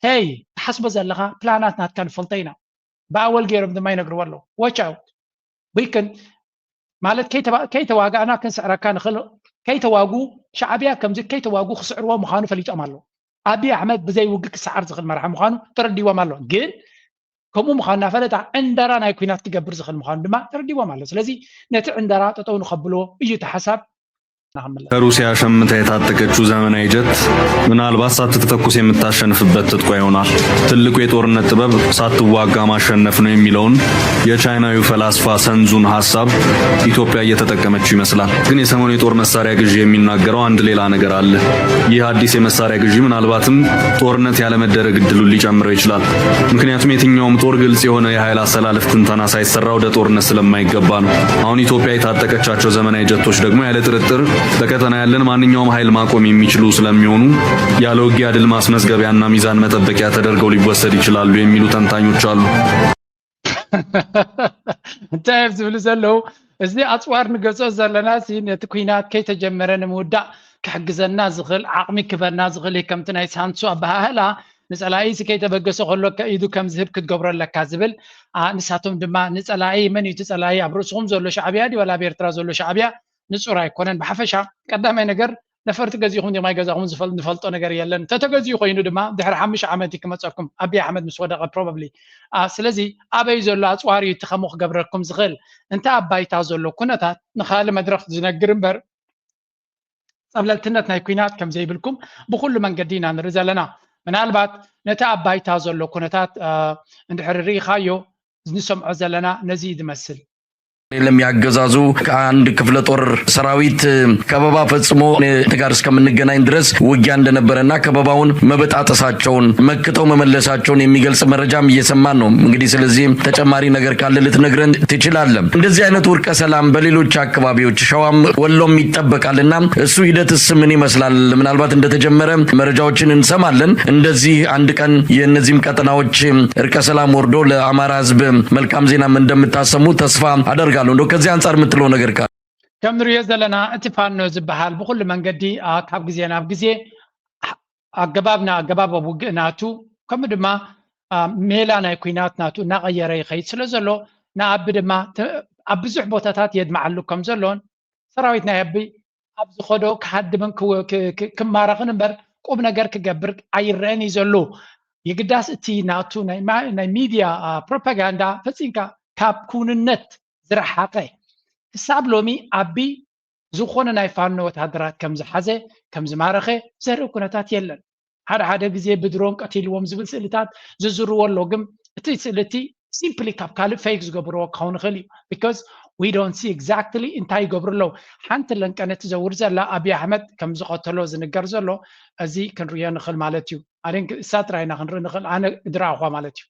ሄይ ትሓስቦ ዘለኻ ፕላናት ናትካ ንፈልጦ ኢና። ብኣወል ገይሮም ድማ ይነግርዎ ኣለዉ። ዋች ኣውት ዊክን ማለት ከይተዋጋእና ክንስዕረካ ንኽእል። ከይተዋጉ ሻዕብያ ከምዚ ከይተዋጉ ክስዕርዎ ምዃኑ ፈሊጦም ኣለዉ። ኣብይ ኣሕመድ ብዘይ ውግእ ክሰዓር ዝኽእል መራሒ ምዃኑ ተረዲዎም ኣሎ። ግን ከምኡ ምዃኑ እናፈለጣ ዕንደራ ናይ ኩናት ክገብር ዝኽእል ምዃኑ ድማ ተረዲዎም ኣሎ። ስለዚ ነቲ ዕንደራ ጠጠው ንኸብልዎ እዩ እቲ ሓሳብ። ከሩሲያ ሸምታ የታጠቀችው ዘመናዊ ጀት ምናልባት ሳትተኩስ የምታሸንፍበት ትጥቋ ይሆናል። ትልቁ የጦርነት ጥበብ ሳትዋጋ ማሸነፍ ነው የሚለውን የቻይናዊው ፈላስፋ ሰንዙን ሐሳብ ኢትዮጵያ እየተጠቀመችው ይመስላል። ግን የሰሞኑ የጦር መሳሪያ ግዢ የሚናገረው አንድ ሌላ ነገር አለ። ይህ አዲስ የመሳሪያ ግዢ ምናልባትም ጦርነት ያለመደረግ እድሉን ሊጨምረው ይችላል። ምክንያቱም የትኛውም ጦር ግልጽ የሆነ የኃይል አሰላለፍ ትንተና ሳይሰራ ወደ ጦርነት ስለማይገባ ነው። አሁን ኢትዮጵያ የታጠቀቻቸው ዘመናዊ ጀቶች ደግሞ ያለ ጥርጥር በቀጠና ያለን ማንኛውም ኃይል ማቆም የሚችሉ ስለሚሆኑ ያለ ውጊያ ድል ማስመዝገቢያና ሚዛን መጠበቂያ ተደርገው ሊወሰድ ይችላሉ የሚሉ ተንታኞች አሉ። እንታይ እዮም ዝብሉ ዘለዉ? እዚ ኣፅዋር ንገዝኦ ዘለና እዚ ነቲ ኩናት ከይተጀመረ ንምውዳእ ክሕግዘና ዝኽእል ዓቕሚ ክበና ዝኽእል ከምቲ ናይ ሳንሱ ኣበሃህላ ንፀላኢ እዚ ከይተበገሰ ከሎ ኢዱ ከም ዝህብ ክትገብሮ ኣለካ ዝብል። ንሳቶም ድማ ንፀላኢ መን እዩ እቲ ፀላኢ? ኣብ ርእስኹም ዘሎ ሻዕብያ ድዩ ዋላ ኣብ ኤርትራ ዘሎ ሻዕብያ? ንፁር ኣይኮነን። ብሓፈሻ ቀዳማይ ነገር ነፈርቲ ገዚእኹም ዲኹም ኣይገዛእኹም ዝፈል- ንፈልጦ ነገር የለን። ተተገዚኡ ኮይኑ ድማ ድሕሪ ሓሙሽተ ዓመት እዩ ክመፀኩም ኣብይ ኣሕመድ ምስ ወደቐ ፕሮባብሊ። ስለዚ ኣበይ ዘሎ ኣፅዋር እዩ እቲ ከምኡ ክገብረኩም ዝኽእል? እንተ ኣብ ባይታ ዘሎ ኩነታት ንኻልእ መድረኽ ዝነግር እምበር ፀብለልትነት ናይ ኩናት ከም ዘይብልኩም ብኩሉ መንገዲ ኢና ንርኢ ዘለና። ምናልባት ነቲ ኣብ ባይታ ዘሎ ኩነታት እንድሕር ርኢኻዮ ንሰምዖ ዘለና ነዚ እዩ ዝመስል። የለም ያገዛዙ ከአንድ ክፍለ ጦር ሰራዊት ከበባ ፈጽሞ ጋር እስከምንገናኝ ድረስ ውጊያ እንደነበረና ከበባውን መበጣጠሳቸውን መክተው መመለሳቸውን የሚገልጽ መረጃም እየሰማን ነው። እንግዲህ ስለዚህ ተጨማሪ ነገር ካለ ልትነግረን ትችላለን። እንደዚህ አይነት እርቀ ሰላም በሌሎች አካባቢዎች ሸዋም ወሎም ይጠበቃልና እሱ ሂደትስ ምን ይመስላል? ምናልባት እንደተጀመረ መረጃዎችን እንሰማለን። እንደዚህ አንድ ቀን የእነዚህም ቀጠናዎች እርቀ ሰላም ወርዶ ለአማራ ህዝብ መልካም ዜናም እንደምታሰሙ ተስፋ አደርጋለሁ። እንደው ከዚህ አንጻር የምትለው ነገር ካለ? ከም ንሪኦ ዘለና እቲ ፋኖ ዝበሃል ብኩሉ መንገዲ ካብ ግዜ ናብ ግዜ ኣገባብ ንኣገባብ ኣብ ውግእ ናቱ ከምኡ ድማ ሜላ ናይ ኩናት ናቱ እናቐየረ ይኸይድ ስለ ዘሎ ንኣቢ ድማ ኣብ ብዙሕ ቦታታት የድመዓሉ ከም ዘሎን ሰራዊት ናይ ኣቢ ኣብ ዝኸዶ ክሃድምን ክማረኽን እምበር ቁም ነገር ክገብር ኣይረአን እዩ ዘሎ። የግዳስ እቲ ናቱ ናይ ሚድያ ፕሮፓጋንዳ ፈፂምካ ካብ ክውንነት ዝረሓቐ ክሳብ ሎሚ ኣቢ ዝኾነ ናይ ፋኖ ወታደራት ከም ዝሓዘ ከም ዝማረኸ ዘርኢ ኩነታት የለን። ሓደ ሓደ ግዜ ብድሮን ቀቲልዎም ዝብል ስእልታት ዝዝርዎ ኣሎ ግን እቲ ስእሊ እቲ simply ካብ ካልእ fake ዝገብርዎ ክኸውን ይኽእል እዩ because we don't see exactly እንታይ ይገብሩ ኣለዉ ሓንቲ ለንቀነ ትዘውር ዘላ ኣብይ ኣሕመድ ከም ዝቐተሎ ዝንገር ዘሎ እዚ ክንርእዮ ንኽእል ማለት እዩ ኣደን እሳ ጥራይና ክንርኢ ንኽእል ኣነ ድረኣኳ ማለት እዩ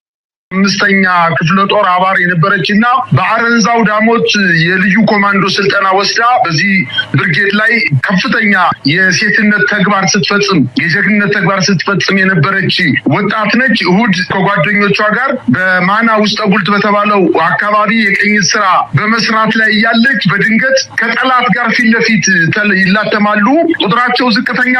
አምስተኛ ክፍለ ጦር አባር የነበረች እና በአረንዛው ዳሞት የልዩ ኮማንዶ ስልጠና ወስዳ በዚህ ብርጌድ ላይ ከፍተኛ የሴትነት ተግባር ስትፈጽም የጀግንነት ተግባር ስትፈጽም የነበረች ወጣት ነች። እሁድ ከጓደኞቿ ጋር በማና ውስጠ ጉልት በተባለው አካባቢ የቅኝት ስራ በመስራት ላይ እያለች በድንገት ከጠላት ጋር ፊት ለፊት ይላተማሉ። ቁጥራቸው ዝቅተኛ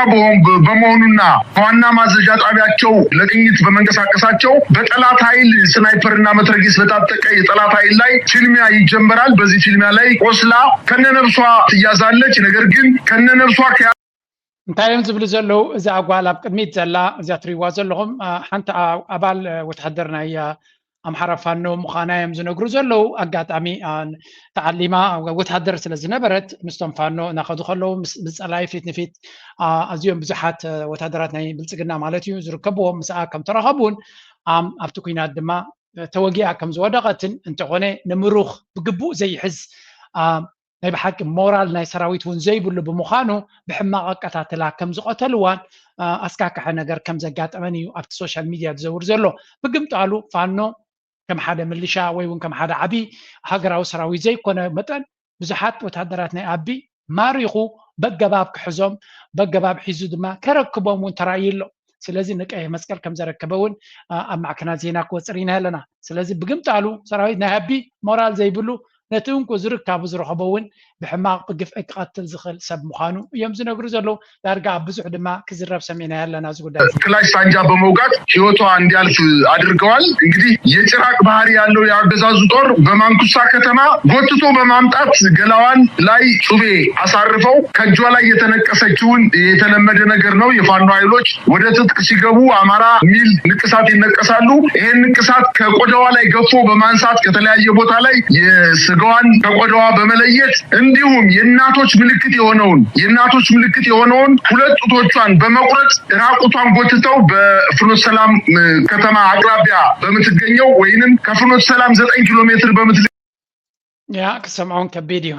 በመሆኑና በዋና ማዘዣ ጣቢያቸው ለቅኝት በመንቀሳቀሳቸው በጠላት ኃይል ስናይፐር እና መትረጊስ በታጠቀ የጠላት ኃይል ላይ ፊልሚያ ይጀመራል። በዚህ ፊልሚያ ላይ ቆስላ ከነነብሷ ትያዛለች። ነገር ግን ከነነብሷ እንታይ እዮም ዝብሉ ዘለዉ? እዛ ጓል ኣብ ቅድሚት ዘላ እዚኣ ትሪዋ ዘለኹም ሓንቲ ኣባል ወታደር ናይ ኣምሓራ ፋኖ ምዃና እዮም ዝነግሩ ዘለዉ። ኣጋጣሚ ተዓሊማ ወታደር ስለ ዝነበረት ምስቶም ፋኖ እናኸዱ ከለዉ ምስ ጸላይ ፊት ንፊት ኣዝዮም ብዙሓት ወታደራት ናይ ብልጽግና ማለት እዩ ዝርከብዎም ምስኣ ከም ተረኸቡን ኣብቲ ኩናት ድማ ተወጊኣ ከም ዝወደቐትን እንተኾነ ንምሩኽ ብግቡእ ዘይሕዝ ናይ ብሓቂ ሞራል ናይ ሰራዊት እውን ዘይብሉ ብምዃኑ ብሕማቕ ኣቀታትላ ከም ዝቐተልዋን ኣስካክሐ ነገር ከም ዘጋጠመን እዩ ኣብቲ ሶሻል ሚድያ ዝዘውር ዘሎ። ብግምጣሉ ፋኖ ከም ሓደ ምልሻ ወይ እውን ከም ሓደ ዓብዪ ሃገራዊ ሰራዊት ዘይኮነ መጠን ብዙሓት ወታደራት ናይ ኣቢ ማሪኹ በገባብ ክሕዞም በገባብ ሒዙ ድማ ከረክቦም እውን ተራእዩ ኣሎ። ስለዚ ንቀይሕ መስቀል ከም ዘረከበ እውን ኣብ ማዕከናት ዜና ክወፅእ ርኢና ኣለና። ስለዚ ብግምጣሉ ሰራዊት ናይ ኣቢ ሞራል ዘይብሉ ነቲ እንቁ ዝርካቡ ዝረኸቦ እውን ብሕማቕ ብግፍዒ ክቐትል ዝኽእል ሰብ ምዃኑ እዮም ዝነግሩ ዘለዉ። ዳርጋ ኣብ ብዙሕ ድማ ክዝረብ ሰሚዕናዮ ኣለና እዚ ጉዳይ። ክላሽ ሳንጃ በመውጋት ህይወቷ እንዲያልፍ አድርገዋል። እንግዲህ የጭራቅ ባህሪ ያለው የአገዛዙ ጦር በማንኩሳ ከተማ ጎትቶ በማምጣት ገላዋን ላይ ጩቤ አሳርፈው ከእጇ ላይ የተነቀሰችውን የተለመደ ነገር ነው። የፋኖ ኃይሎች ወደ ትጥቅ ሲገቡ አማራ የሚል ንቅሳት ይነቀሳሉ። ይሄን ንቅሳት ከቆዳዋ ላይ ገፎ በማንሳት ከተለያየ ቦታ ላይ የስጋዋን ከቆዳዋ በመለየት እንዲሁም የእናቶች ምልክት የሆነውን የእናቶች ምልክት የሆነውን ሁለት ጡቶቿን በመቁረጥ ራቁቷን ጎትተው በፍኖተ ሰላም ከተማ አቅራቢያ በምትገኘው ወይንም ከፍኖተ ሰላም ዘጠኝ ኪሎ ሜትር በምትገኘው ያ ክሰምዖን ከቢድ እዩ።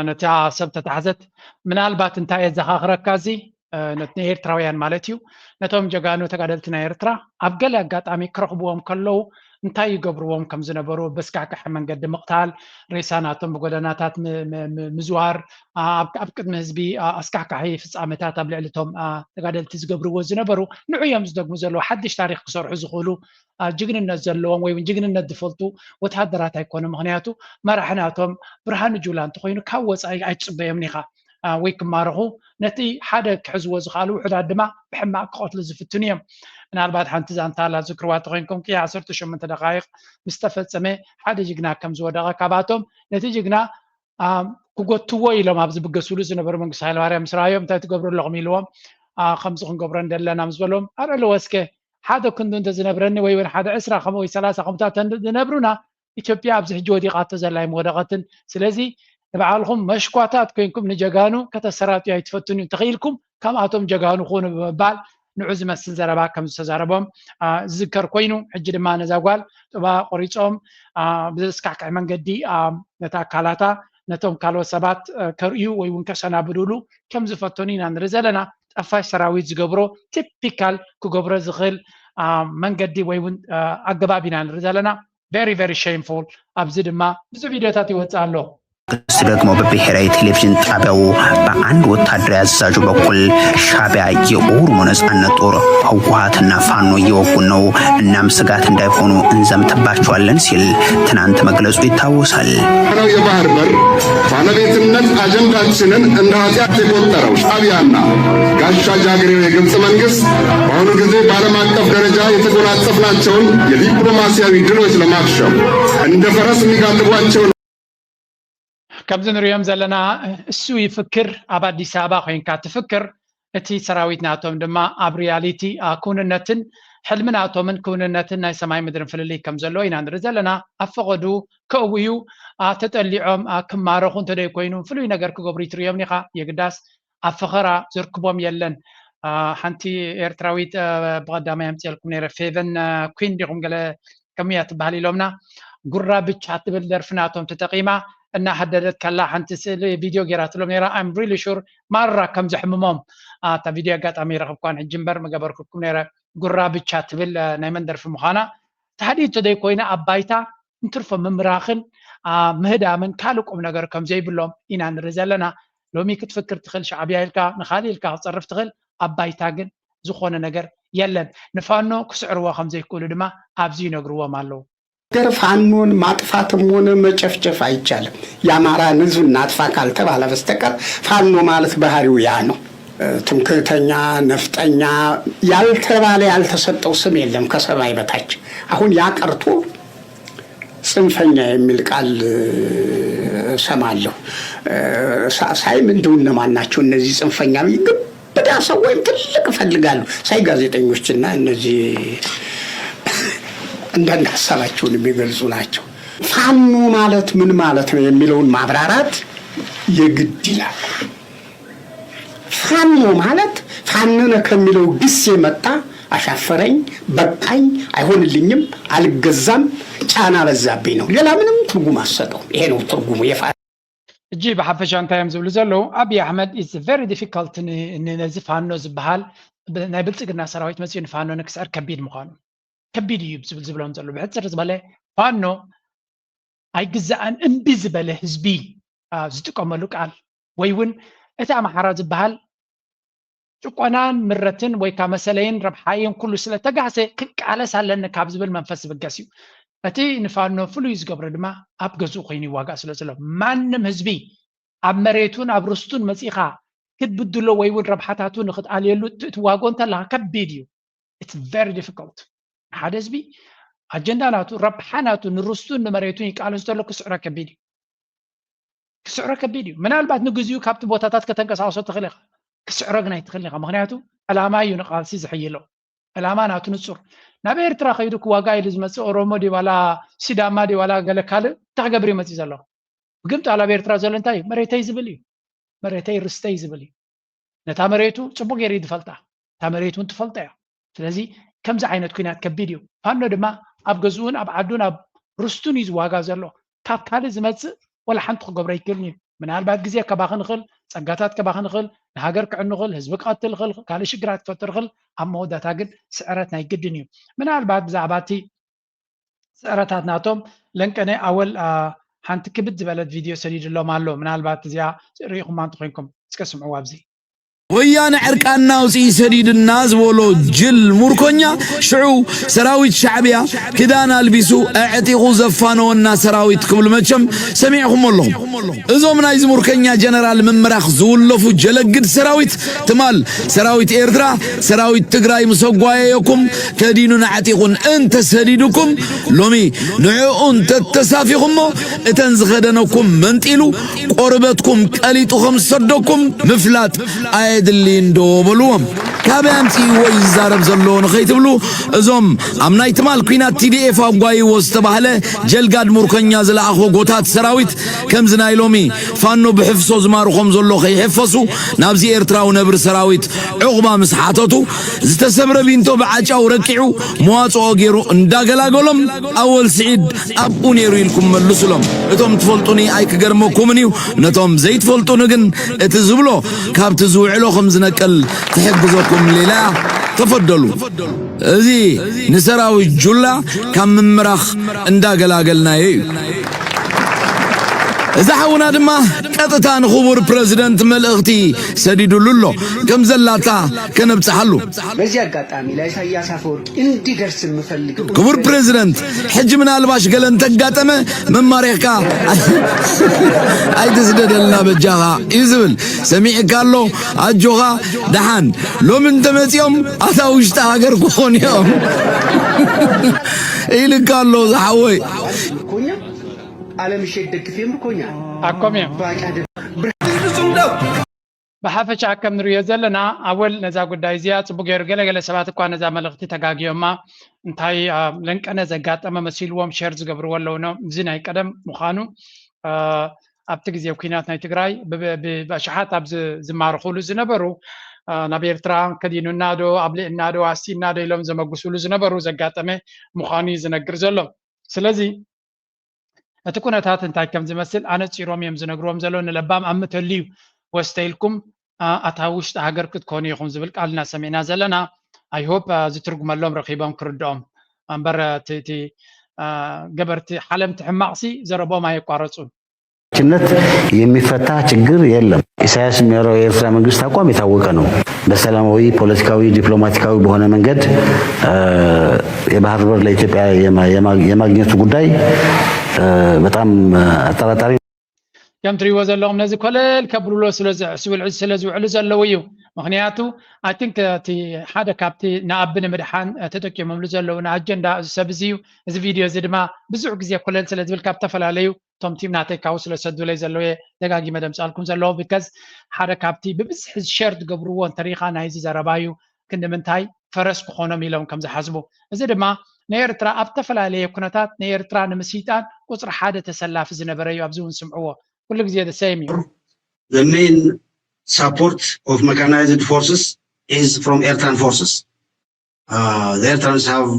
ነታ ሰብ ተታሕዘት ምናልባት እንታይ የዘኻኽረካ እዚ ነቲ ናይ ኤርትራውያን ማለት እዩ ነቶም ጀጋኑ ተጋደልቲ ናይ ኤርትራ ኣብ ገለ ኣጋጣሚ ክረኽብዎም ከለዉ እንታይ ይገብርዎም ከም ዝነበሩ በስካሕካሒ መንገዲ ምቕታል፣ ሬሳ ናቶም ብጎደናታት ምዝዋር፣ ኣብ ቅድሚ ህዝቢ ኣስካሕካሒ ፍጻመታት ኣብ ልዕሊ እቶም ተጋደልቲ ዝገብርዎ ዝነበሩ ንዑ እዮም ዝደግሙ ዘለዉ ሓድሽ ታሪኽ ክሰርሑ ዝኽእሉ ጅግንነት ዘለዎም ወይ ጅግንነት ዝፈልጡ ወተሃደራት ኣይኮኑ ምክንያቱ መራሒ ናቶም ብርሃኑ ጁላ እንተኮይኑ ካብ ወፃኢ ኣይትፅበዮም ኒኻ ወይ ክማረኹ ነቲ ሓደ ክሕዝዎ ዝኽኣሉ ውሑዳት ድማ ብሕማቕ ክቐትሉ ዝፍትኑ እዮም። ምናልባት ሓንቲ ዛንታ ኣላ ዝክርዋ ተኮይንኩም ቅያ ዓሰርተ ሸሞንተ ደቃይቕ ምስ ተፈጸመ ሓደ ጅግና ከም ዝወደቐ ካባቶም ነቲ ጅግና ክጎትዎ ኢሎም ኣብ ዝብገስሉ ዝነበሩ መንግስቲ ሃይለማርያም ምስ ረኣዮም እንታይ ትገብሩ ኣለኹም ኢልዎም ከምዚ ክንገብሮ እንደለና ምስ በሎም ኣልዕልዎ እስከ ሓደ ክንዱ እንተ ዝነብረኒ ወይ እውን ሓደ ዕስራ ከምኡ ወይ ሰላሳ ከምኡታት ዝነብሩና ኢትዮጵያ ኣብዚ ሕጂ ወዲቓቶ ዘላ ኣይምወደቐትን። ስለዚ ንባዕልኹም መሽኳታት ኮይንኩም ንጀጋኑ ከተሰራጥዩ ኣይትፈትኑ እንተኽኢልኩም ከምኣቶም ጀጋኑ ኩኑ ብምባል ንዑ ዝመስል ዘረባ ከም ዝተዛረቦም ዝዝከር ኮይኑ ሕጂ ድማ ነዛ ጓል ጥባ ቆሪፆም ብዘስካሕክሕ መንገዲ ነታ ኣካላታ ነቶም ካልኦት ሰባት ከርእዩ ወይ እውን ከሰናብዱሉ ከም ዝፈተኑ ኢና ንርኢ ዘለና። ጠፋሽ ሰራዊት ዝገብሮ ቲፒካል ክገብሮ ዝኽእል መንገዲ ወይ እውን ኣገባብ ኢና ንርኢ ዘለና። very very shameful ኣብዚ ድማ ብዙ ቪድዮታት ይወፅእ ኣሎ። መንግስት ደግሞ በብሔራዊ ቴሌቪዥን ጣቢያው በአንድ ወታደራዊ አዛዡ በኩል ሻዕቢያ የኦሮሞ ነጻነት ጦር ህወሓትና ፋኖ እየወጉን ነው፣ እናም ስጋት እንዳይሆኑ እንዘምትባቸዋለን ሲል ትናንት መግለጹ ይታወሳል። የባህር በር ባለቤትነት አጀንዳችንን እንደ ኃጢአት የቆጠረው ሻዕቢያና ጋሻ ጃግሬው የግብፅ መንግስት በአሁኑ ጊዜ በዓለም አቀፍ ደረጃ የተጎናጸፍናቸውን የዲፕሎማሲያዊ ድሎች ለማክሸፍ እንደ ፈረስ የሚጋልቧቸው ከምዚ ንሪኦም ዘለና እሱ ይፍክር ኣብ ኣዲስ ኣበባ ኮይንካ ትፍክር እቲ ሰራዊት ናቶም ድማ ኣብ ሪያሊቲ ክውንነትን ሕልሚ ናቶምን ክውንነትን ናይ ሰማይ ምድርን ፍልልይ ከም ዘሎ ኢና ንርኢ ዘለና። ኣብ ፈቐዱ ከእውዩ ተጠሊዖም ክማረኹ እንተደይ ኮይኑ ፍሉይ ነገር ክገብሩ ይትርእዮም ኒኻ የግዳስ ኣብ ፈኸራ ዝርክቦም የለን። ሓንቲ ኤርትራዊት ብቐዳማይ ኣምፅኤልኩም ነይረ ፌቨን ኩን ዲኹም ገለ ከምያ ትበሃል ኢሎምና ጉራ ብቻ ትብል ደርፊ ናቶም ተጠቂማ እናሃደደት ከላ ሓንቲ ስእሊ ቪድዮ ገይራትሎም ነይራ። I'm really sure ማራ ከም ዘሕምሞም እታ ቪድዮ ኣጋጣሚ ይረኽብኳን ሕጂ እምበር ምገበርኩኩም ነይረ። ጉራ ብቻ ትብል ናይ መን ደርፊ ምዃና ተሃዲድ ተደይ ኮይና ኣብ ባይታ እንትርፎ ምምራኽን ምህዳምን ካልእ ቁም ነገር ከም ዘይብሎም ኢና ንርኢ ዘለና። ሎሚ ክትፍክር ትኽእል ሻዕብያ ኢልካ ንኻልእ ኢልካ ክትፀርፍ ትኽእል ኣብ ባይታ ግን ዝኾነ ነገር የለን። ንፋኖ ክስዕርዎ ከም ዘይክእሉ ድማ ኣብዚ ይነግርዎም ኣለዉ። ነገር ፋኖን ማጥፋትም ሆነ መጨፍጨፍ አይቻልም። የአማራን ህዝብ እናጥፋ ካልተባለ በስተቀር ፋኖ ማለት ባህሪው ያ ነው። ትምክህተኛ፣ ነፍጠኛ ያልተባለ ያልተሰጠው ስም የለም ከሰማይ በታች። አሁን ያ ቀርቶ ጽንፈኛ የሚል ቃል እሰማለሁ። ሳይም እንደው እነማን ናቸው እነዚህ ጽንፈኛ? ግብዳ ሰው ወይም ትልቅ እፈልጋለሁ ሳይ ጋዜጠኞችና እነዚህ አንዳንድ ሀሳባቸውን የሚገልጹ ናቸው። ፋኖ ማለት ምን ማለት ነው የሚለውን ማብራራት የግድ ይላል። ፋኖ ማለት ፋነነ ከሚለው ግስ የመጣ አሻፈረኝ፣ በቃኝ፣ አይሆንልኝም፣ አልገዛም፣ ጫና በዛብኝ ነው። ሌላ ምንም ትርጉም አሰጠው። ይሄ ነው ትርጉሙ የፋ እጂ ብሓፈሻ እንታይ እዮም ዝብሉ ዘለዉ? ኣብይ ኣሕመድ is very difficult ነዚ ፋኖ ዝበሃል ናይ ብልፅግና ሰራዊት መፅኡ ንፋኖ ንክስዕር ከቢድ ምዃኑ ከቢድ እዩ ዝብል ዝብሎም ዘሎ። ብሕፅር ዝበለ ፋኖ ኣይግዛእን እምቢ ዝበለ ህዝቢ ዝጥቀመሉ ቃል ወይ እውን እቲ ኣምሓራ ዝበሃል ጭቆናን ምረትን ወይ ከዓ መሰለይን ረብሓይን ኩሉ ስለ ተጋህሰ ክቃለስ ኣለኒ ካብ ዝብል መንፈስ ዝብገስ እዩ። እቲ ንፋኖ ፍሉይ ዝገብሮ ድማ ኣብ ገዝኡ ኮይኑ ይዋጋእ ስለ ዘሎ ማንም ህዝቢ ኣብ መሬቱን ኣብ ርስቱን መፂኻ ክትብድሎ ወይ እውን ረብሓታቱ ንክትኣልየሉ ትዋጎ እንተለካ ከቢድ እዩ። It's very difficult። ሓደ ህዝቢ ኣጀንዳ ናቱ ረብሓ ናቱ ንርስቱን ንመሬቱን ይቃለስ ተሎ ክስዕሮ ከቢድ እዩ። ክስዕሮ ከቢድ እዩ። ምናልባት ንግዚኡ ካብቲ ቦታታት ከተንቀሳቕሶ ትኽእል ኢኻ፣ ክስዕሮ ግን ኣይትኽእልን ኢኻ። ምኽንያቱ ዕላማ እዩ ንቃልሲ ዝሕይሎ። ዕላማ ናቱ ንጹር። ናብ ኤርትራ ከይዱ ክዋጋ ኢሉ ዝመጽእ ኦሮሞ ድዩ ዋላ ሲዳማ ድዩ ዋላ ገለ ካልእ እንታይ ክገብር እዩ መጽኡ ዘሎ? ብግምጣል ኣብ ኤርትራ ዘሎ እንታይ እዩ? መሬተይ ዝብል እዩ። መሬተይ ርስተይ ዝብል እዩ። ነታ መሬቱ ጽቡቕ ገይሩ እዩ ዝፈልጣ። እታ መሬት እውን ትፈልጦ እያ። ስለዚ ከምዚ ዓይነት ኲናት ከቢድ እዩ። ፋኖ ድማ ኣብ ገዝኡን ኣብ ዓዱን ኣብ ርስቱን እዩ ዝዋጋ ዘሎ። ካብ ካልእ ዝመጽእ ወላ ሓንቲ ክገብሮ ኣይክእልን እዩ። ምናልባት ግዜ ከባኽን ይኽእል፣ ጸጋታት ከባኽን ይኽእል፣ ንሃገር ክዕኑ ይኽእል፣ ህዝቢ ክቐትል ይኽእል፣ ካልእ ሽግራት ክፈጥር ይኽእል። ኣብ መወዳእታ ግን ስዕረት ናይ ግድን እዩ። ምናልባት ብዛዕባ እቲ ስዕረታት ናቶም ለንቀነ ኣወል ሓንቲ ክብድ ዝበለት ቪድዮ ሰዲድሎም ኣሎ። ምናልባት እዚኣ ርኢኹማ እንተኾይንኩም እስከ ስምዕዋ ኣብዚ። ወያነ ዕርቃንና ኣውፅኢ ሰዲድና ዝበሎ ጅል ሙርኮኛ ሽዑ ሰራዊት ሻዕብያ ክዳን ኣልቢሱ ኣዕጢቑ ዘፋነወና ሰራዊት ክብሉ መቸም ሰሚዕኹሞ ኣለኹም። እዞም ናይዚ ሙርከኛ ጀነራል ምምራኽ ዝውለፉ ጀለግድ ሰራዊት ትማል ሰራዊት ኤርትራ ሰራዊት ትግራይ ምስ ኣጓየየኩም ከዲኑን ኣዕጢቑን እንተሰዲዱኩም ሎሚ ንዕኡ እንተተሳፊኹሞ እተን ዝኸደነኩም መንጢሉ ቆርበትኩም ቀሊጡ ከም ዝሰደኩም ምፍላጥ ኣየድልይን ዶ በልዎም። ካበይ ኣምፂእዎ እዩ ዝዛረብ ዘሎ ንኸይትብሉ እዞም ኣብ ናይ ትማል ኲናት ቲ ዲ ኤፍ ኣጓይዎ ዝተባህለ ጀልጋድ ሙርከኛ ዝለኣኾ ጎታት ሰራዊት ከምዚ ናይ ሎሚ ፋኖ ብሕፍሶ ዝማርኾም ዘሎ ከይሕፈሱ ናብዚ ኤርትራዊ ነብሪ ሰራዊት ዕቑባ ምስ ሓተቱ ዝተሰብረ ቢንቶ ብዓጫው ረቂዑ መዋፅኦ ገይሩ እንዳገላገሎም ኣወል ስዒድ ኣብኡ ነይሩ ኢልኩም መልሱሎም። እቶም ትፈልጡኒ ኣይክገርመኩምን እዩ። ነቶም ዘይትፈልጡኒ ግን እቲ ዝብሎ ካብቲ ዝውዕሎ ከም ዝነቅል ትሕግዘኩም ሌላ እያ። ተፈደሉ። እዚ ንሰራዊት ጁላ ካብ ምምራኽ እንዳገላገልናዮ እዩ። እዛ ሓውና ድማ ቀጥታ ንኽቡር ፕረዚደንት መልእኽቲ ሰዲዱሉ ኣሎ። ከም ዘላታ ከነብጽሓሉ። በዚህ አጋጣሚ ለኢሳያስ አፈወርቂ እንዲደርስ የምፈልገው ክቡር ፕረዚደንት፣ ሕጂ ምናልባሽ ገለ እንተጋጠመ መማሪኽካ ኣይትስደደልና በጃኻ እዩ ዝብል። ሰሚዕካ ኣሎ፣ ኣጆኻ። ደሓን ሎሚ እንተመጺኦም ኣታ ውሽጢ ሃገር ክኾኑ እዮም ኢልካ ኣሎ ዝሓወይ። ምርኮኛ፣ አለምሸት ደግፌ ምርኮኛ፣ ኣኮም እዮም። ባጫ ደ- ብሓፈሻ ከም ንሪኦ ዘለና ኣወል ነዛ ጉዳይ እዚኣ ጽቡቅ ገይሩ፣ ገለገለ ሰባት እኳ ነዛ መልእኽቲ ተጋግዮማ፣ እንታይ ለንቀነ ዘጋጠመ መሲልዎም ሸር ዝገብርዎ ኣለዉ ነው። እዚ ናይ ቀደም ምዃኑ ኣብቲ ግዜ ኩናት ናይ ትግራይ ብኣሽሓት ኣብ ዝማርኹሉ ዝነበሩ፣ ናብ ኤርትራ ከዲኑና ዶ ኣብሊዕና ዶ ኣስቲና ዶ ኢሎም ዘመጉስሉ ዝነበሩ ዘጋጠመ ምዃኑ እዩ ዝነግር ዘሎ። ስለዚ እቲ ኩነታት እንታይ ከም ዝመስል ኣነጺሮም እዮም ዝነግርዎም ዘለዉ። ንለባም ኣብ ምተልዩ ወስተይልኩም ኣታ ውሽጢ ሃገር ክትኮኑ ኢኹም ዝብል ቃል ኢና ሰሚዕና ዘለና። I hope ዝትርጉመሎም ረኺቦም ክርድኦም እምበር እቲ ገበርቲ ሓለምቲ ሕማቕሲ ዘረቦም ኣየቋረጹን። ነት የሚፈታ ችግር የለም። ኢሳያስ የሚመራው የኤርትራ መንግስት አቋም የታወቀ ነው። በሰላማዊ ፖለቲካዊ፣ ዲፕሎማቲካዊ በሆነ መንገድ የባህር በር ለኢትዮጵያ የማግኘቱ ጉዳይ በጣም አጠራጣሪ። ከም ትሪእዎ ዘለኹም ነዚ ኮለል ከብልሎ ስለ ዝውዕሉ ዘለዉ እዩ። ምክንያቱ I think እቲ ሓደ ካብቲ ንኣቢ ንምድሓን ተጠቂሞምሉ ዘለዉ ንኣጀንዳ እዚ ሰብ እዚ እዩ። እዚ ቪድዮ እዚ ድማ ብዙሕ ግዜ ኮለል ስለ ዝብል ካብ ዝተፈላለዩ እቶም ቲም ናተይ ካብኡ ስለ ዝሰዱለይ ዘለዉ እየ ደጋጊመ ደምጻልኩም ዘለዉ። Because ሓደ ካብቲ ብብዝሒ ሸር ትገብርዎ እንተሪኢኻ ናይዚ ዘረባ እዩ። ክንዲ ምንታይ ፈረስ ክኾኖም ኢሎም ከም ዝሓስቡ፣ እዚ ድማ ንኤርትራ ኣብ ዝተፈላለየ ኩነታት ንኤርትራ ንምስይጣን ቁጽሪ ሓደ ተሰላፊ ዝነበረ እዩ። ኣብዚ እውን ስምዕዎ፣ ኩሉ ግዜ the same እዩ። The main support of mechanized forces is from Eritrean forces. Uh, the Eritreans have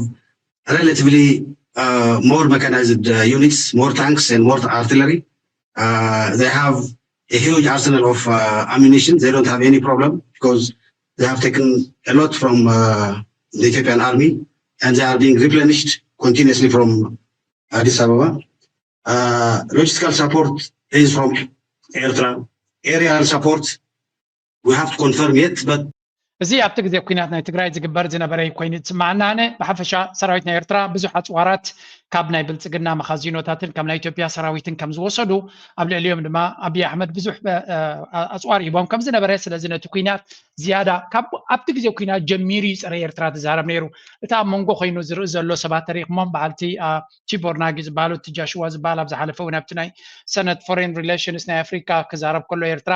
relatively uh, more mechanized uh, units, more tanks, and more artillery. Uh, they have a huge arsenal of uh, ammunition. They don't have any problem because they have taken a lot from uh, the Ethiopian army, and they are being replenished continuously from Addis Ababa. Uh, logistical support is from Eritrea. Aerial support, we have to confirm yet, but እዚ ኣብቲ ግዜ ኩናት ናይ ትግራይ ዝግበር ዝነበረ ኮይኑ ዝስማዓና ኣነ። ብሓፈሻ ሰራዊት ናይ ኤርትራ ብዙሕ ኣፅዋራት ካብ ናይ ብልፅግና መኻዚኖታትን ካብ ናይ ኢትዮጵያ ሰራዊትን ከም ዝወሰዱ፣ ኣብ ልዕሊኦም ድማ ኣብይ ኣሕመድ ብዙሕ ኣፅዋር ሂቦም ከም ዝነበረ፣ ስለዚ ነቲ ኩናት ዝያዳ ካብ ኣብቲ ግዜ ኩናት ጀሚሩ እዩ ፀረ ኤርትራ ትዛረብ ነይሩ። እቲ ኣብ መንጎ ኮይኑ ዝርኢ ዘሎ ሰባት ተሪኽሞም በዓልቲ ቲቦር ናጊ ዝበሃሉ፣ እቲ ጃሽዋ ዝበሃል ኣብ ዝሓለፈ እውን ኣብቲ ናይ ሰነት ፎሬን ሪሌሽንስ ናይ ኣፍሪካ ክዛረብ ከሎ ኤርትራ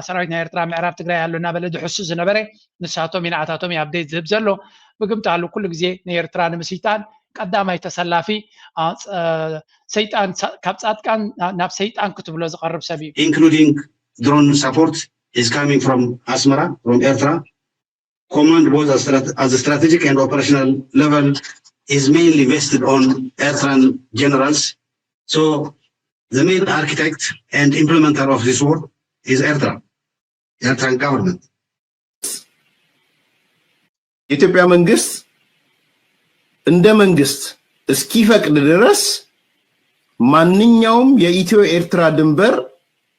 ሰራዊት ናይ ኤርትራ ምዕራብ ትግራይ ኣሎ እናበለ ድሕሱ ዝነበረ ንሳቶም እዩ፣ ንዓታቶም እዩ ኣብዴት ዝህብ ዘሎ። ብግምጣሉ ኩሉ ግዜ ንኤርትራ ንምስይጣን ቀዳማይ ተሰላፊ ሰይጣን፣ ካብ ጻድቃን ናብ ሰይጣን ክትብሎ ዝቐርብ ሰብ እዩ። Including drone support is coming from Asmara, from Eritrea. Command both at, strat- at the strategic and operational level is mainly vested on Eritrean generals. So the main architect and implementer of this war is Eritrea, Eritrean government. የኢትዮጵያ መንግስት እንደ መንግስት እስኪፈቅድ ድረስ ማንኛውም የኢትዮ ኤርትራ ድንበር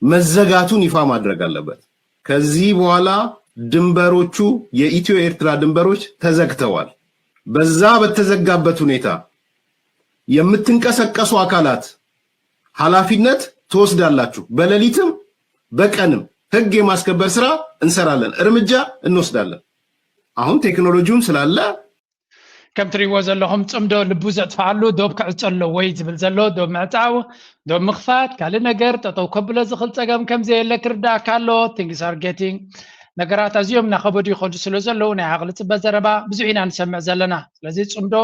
መዘጋቱን ይፋ ማድረግ አለበት። ከዚህ በኋላ ድንበሮቹ፣ የኢትዮ ኤርትራ ድንበሮች ተዘግተዋል። በዛ በተዘጋበት ሁኔታ የምትንቀሳቀሱ አካላት ኃላፊነት ትወስዳላችሁ። በሌሊትም በቀንም ህግ የማስከበር ስራ እንሰራለን፣ እርምጃ እንወስዳለን። አሁን ቴክኖሎጂውም ስላለ ከም ትሪእዎ ዘለኹም ጽምዶ ልቡ ዘጥፍኣሉ ዶብ ክዕጾ ኣለዎ እዩ ዝብል ዘሎ። ዶብ ምዕጻው፣ ዶብ ምኽፋት፣ ካልእ ነገር ጠጠው ከብሎ ዝኽእል ጸገም ከም ዘየለ ክርዳእካ ኣሎ። Things are getting ነገራት ኣዝዮም እናኸበዱ ይኸዱ ስለ ዘለዉ ናይ ዓቕሊ ጽበት ዘረባ ብዙሕ ኢና ንሰምዕ ዘለና። ስለዚ ጽምዶ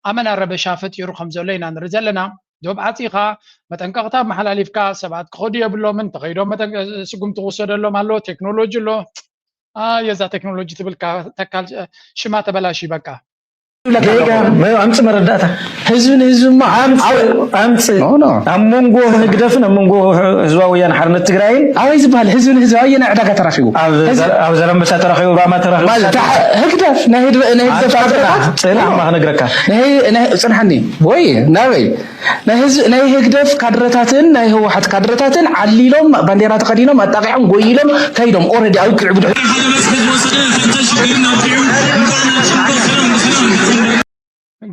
ኣመና ረበሻ ፈጢሩ ከም ዘሎ ኢና ንርኢ ዘለና። ዶብ ዓጺኻ መጠንቀቕታ ኣመሓላሊፍካ ሰባት ክኸዱ የብሎምን፣ እንተኸይዶም መጠንቀ- ስጉምቲ ክውሰደሎም ኣለዎ። ቴክኖሎጂ ኣሎ። ኣየ እዛ ቴክኖሎጂ ትብል ካ- ተካል ሽማ ተበላሽ በቃ። ጌጋ፣ ኣምፅ መረዳእታ። ህዝቢ ንህዝቢ እማ ኣምፅ፣ ኣምፅ። ኖ፣ ኖ። ኣብ መንጎ ህግደፍን ኣብ መንጎ ህዝባዊ ወያነ ሓርነት ትግራይን ኣበይ ዝበሃል ህዝቢ ንህዝቢ ኣበየናይ ዕዳጋ ተራኺቡ? ኣብ ዘ- ኣብ ዘለንበሳ ተራኺቡ፣ ባማ ተራኺቡ። ማለት ህግደፍ ናይ ህግደፍ ናይ ህግደፍ ኣምፃ ካድረታት ፅን፣ ኣማ ክነግረካ። ናይ ናይ ፅንሓኒ ወይ ናበይ ናይ ህዝቢ ናይ ህግደፍ ካድረታትን ናይ ህወሓት ካድረታትን ዓሊሎም ባንዴራ ተኸዲኖም ኣጣቂዖም ጎይሎም ከይዶም ኦረዲ ኣብ ክዕብዱ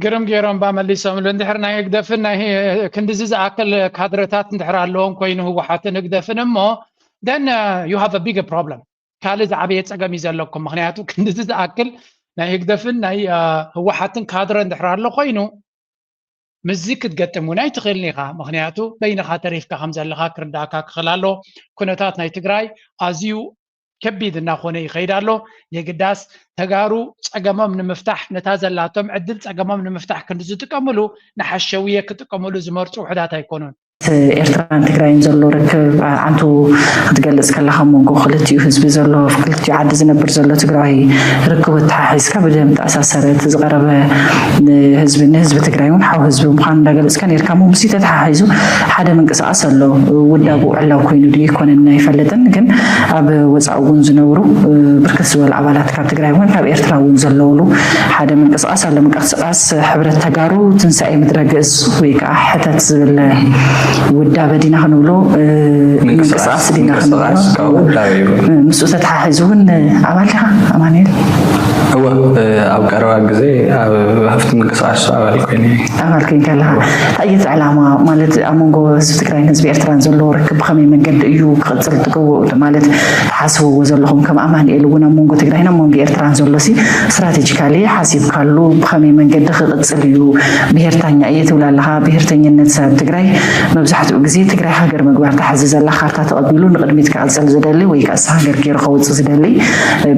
ግርም ገይሮም ባ መሊሶምሉ። እንድሕር ናይ ህግደፍን ናይ ክንድዚ ዝኣክል ካድረታት እንድሕር ኣለዎም ኮይኑ ህወሓትን ህግደፍን እሞ then you have a bigger problem። ካልእ ዝዓበየ ፀገም እዩ ዘለኩም። ምክንያቱ ክንድዚ ዝኣክል ናይ ህግደፍን ናይ ህወሓትን ካድረ እንድሕር ኣሎ ኮይኑ ምስዚ ክትገጥም እውን ኣይትኽእልን ኢኻ። ምክንያቱ በይንኻ ተሪፍካ ከም ዘለኻ ክርዳእካ ክኽእል ኣሎ። ኩነታት ናይ ትግራይ ኣዝዩ ከቢድ እናኾነ ይኸይድ ኣሎ። የግዳስ ተጋሩ ፀገሞም ንምፍታሕ ነታ ዘላቶም ዕድል ፀገሞም ንምፍታሕ ክንዲ ዝጥቀምሉ ንሓሸውየ ክጥቀምሉ ዝመርፁ ውሕዳት ኣይኮኑን። ኤርትራን ትግራይን ዘሎ ርክብ ዓንቱ ክትገልፅ ከለካ መንጎ ክልቲኡ ህዝቢ ዘሎ ክልቲኡ ዓዲ ዝነብር ዘሎ ትግራዊ ርክቡ ተሓሒዝካ ብደም ተኣሳሰረ እቲ ዝቀረበ ንህዝቢ ንህዝቢ ትግራይ እውን ሓው ህዝቢ ምኳኑ እንዳገለፅካ ነርካ። ሞ ምስኡ ተተሓሒዙ ሓደ ምንቅስቃስ ኣሎ። ውዳቡ ዕላው ኮይኑ ድዩ ኣይኮነን ኣይፈልጥን፣ ግን ኣብ ወፃኢ እውን ዝነብሩ ብርክት ዝበሉ ኣባላት ካብ ትግራይ እውን ካብ ኤርትራ እውን ዘለውሉ ሓደ ምንቅስቃስ ኣሎ። ምንቅስቃስ ሕብረት ተጋሩ ትንሳኤ ምድረ ግእዝ ወይ ከዓ ሕተት ዝብል ውዳበ ዲና ክንብሎ ምንቅስቃስ ዲና ክንብሎ ምስኡ ተተሓሒዙ እውን ኣባል ዲኻ ኣማኑኤል? እወ፣ ኣብ ቀረባ ግዜ ኣብቲ ምንቅስቃስ ኣባል ኮይነ። ኣባል ኮይንካ ኣለኻ። እንታይ እዩ እቲ ዕላማ? ማለት ኣብ መንጎ ህዝቢ ትግራይን ህዝቢ ኤርትራን ዘለዎ ርክብ ብኸመይ መንገዲ እዩ ክቕፅል ትገብሩ? ማለት ትሓስብዎ ዘለኹም ከም ኣማኑኤል እውን ኣብ መንጎ ትግራይን ኣብ መንጎ ኤርትራን ዘሎ ሲ ስትራቴጂካሊ ሓሲብካሉ ብኸመይ መንገዲ ክቕፅል እዩ? ብሄርታኛ እየ ትብል ኣለኻ። ብሄርተኝነት ሰብ ትግራይ መብዛሕትኡ ግዜ ትግራይ ሃገር ምግባር ተሓዚ ዘላ ካርታ ተቐቢሉ ንቕድሚት ክቕፅል ዝደሊ ወይ ከዓ እሳ ሃገር ገይሩ ከውፅእ ዝደሊ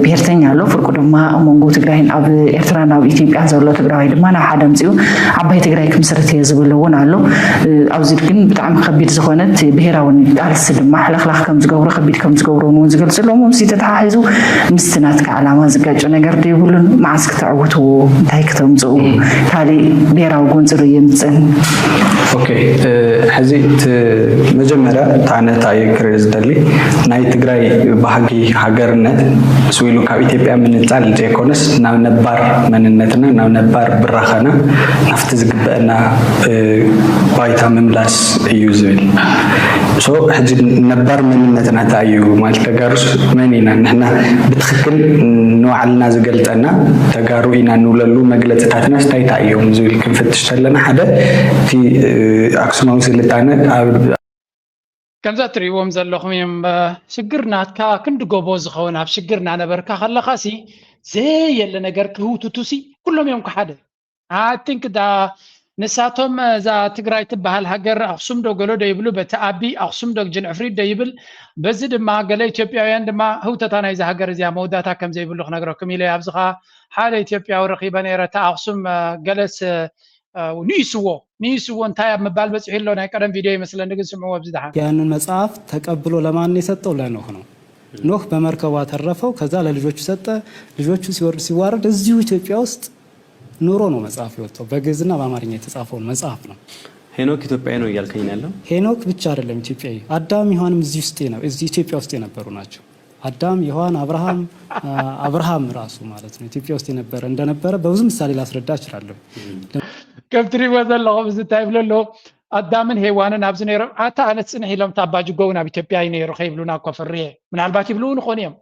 ብሄርተኛ ኣሎ። ፍርቁ ድማ ኣብ መንጎ ትግራይን ኣብ ኤርትራን ኣብ ኢትዮጵያን ዘሎ ትግራዋይ ድማ ናብ ሓደ ኣምፂኡ ዓባይ ትግራይ ክምስርት እየ ዝብል እውን ኣሎ። ኣብዚ ግን ብጣዕሚ ከቢድ ዝኾነት ብሄራዊ ቃልሲ ድማ ሕልኽላኽ ከም ዝገብሩ ከቢድ ከም ዝገብሩ እውን ዝገልፁ ኣለዉ። ምስዚ ተተሓሒዙ ምስቲ ናትካ ዕላማ ዝጋጭ ነገር ዶ የብሉን? መዓስ ክተዕውትዎ? እንታይ ክተምፅኡ? ካሊእ ብሄራዊ ጎንፂ ዶ የምፅእን? ኦኬ፣ ሕዚ እቲ መጀመርያ እቲ ኣነ እንታይ ክርኢ ዝደሊ ናይ ትግራይ ባህጊ ሃገርነት ስዊሉ ካብ ኢትዮጵያ ምንፃል ዘይኮነስ ናብ ነባር መንነትና ናብ ነባር ብራኸና ናብቲ ዝግበአና ባይታ ምምላስ እዩ ዝብል። ሶ ሕዚ ነባር መንነትና እንታይ እዩ ማለት ተጋሩስ መን ኢና ንሕና ብትኽክል ንባዕልና ዝገልፀና ተጋሩ ኢና ንብለሉ መግለፅታትናስ እንታይ እንታይ እዮም ዝብል ክንፍትሽ ከለና ሓደ እቲ ኣክሱማዊ ስልጣነ ኣብ ከምዛ ትሪእዎም ዘለኹም እዮም። ሽግር ናትካ ክንዲ ጎቦ ዝኸውን ኣብ ሽግር እናነበርካ ከለኻ ሲ ዘየለ ነገር ክህውትቱ ሲ ኩሎም እዮም ሓደ። I think ንሳቶም እዛ ትግራይ ትበሃል ሃገር ኣክሱም ዶ ገሎ ዶ ይብሉ በቲ ኣቢ ኣክሱም ዶ ጅንዕፍሪት ዶ ይብል። በዚ ድማ ገለ ኢትዮጵያውያን ድማ ህውተታ ናይዚ ሃገር እዚኣ መወዳእታ ከም ዘይብሉ ክነግረኩም ኢለ ኣብዚ ኸዓ ሓደ ኢትዮጵያዊ ረኺበ ነይረ። እታ ኣክሱም ገለስ ንኢስዎ ንኢስዎ እንታይ ኣብ ምባል በፂሑ ኣሎ። ናይ ቀደም ቪድዮ ይመስለኒ ግን ስምዕዎ ኣብዚ ደሓን። ያንን መጽሐፍ ተቀብሎ ለማን የሰጠው? ለኖህ ነው። ኖህ በመርከቡ አተረፈው፣ ከዛ ለልጆቹ ሰጠ። ልጆቹ ሲወርድ ሲዋረድ እዚሁ ኢትዮጵያ ውስጥ ኑሮ ነው መጽሐፍ የወጣው። በግዕዝና በአማርኛ የተጻፈውን መጽሐፍ ነው። ሄኖክ ኢትዮጵያዊ ነው እያልከኝ ነው ያለው? ሄኖክ ብቻ አይደለም ኢትዮጵያዊ፣ አዳም ሔዋንም እዚህ ውስጥ ነው፣ እዚህ ኢትዮጵያ ውስጥ የነበሩ ናቸው። አዳም፣ ሔዋን፣ አብርሃም፣ አብርሃም ራሱ ማለት ነው ኢትዮጵያ ውስጥ የነበረ እንደነበረ በብዙ ምሳሌ ላስረዳ እችላለሁ። ከም ትሪእዎ ዘለኹም እዚ እንታይ ይብሉ ኣለዉ? ኣዳምን ሄዋንን ኣብዚ ነይሮም ኣታ ኣነስ ፅንሕ ኢሎም እታ ኣባጅጎ እውን ኣብ ኢትዮጵያ እዩ ነይሩ ከይብሉና እኮ ፈርየ። ምናልባት ይብሉ እውን ይኾኑ እዮም።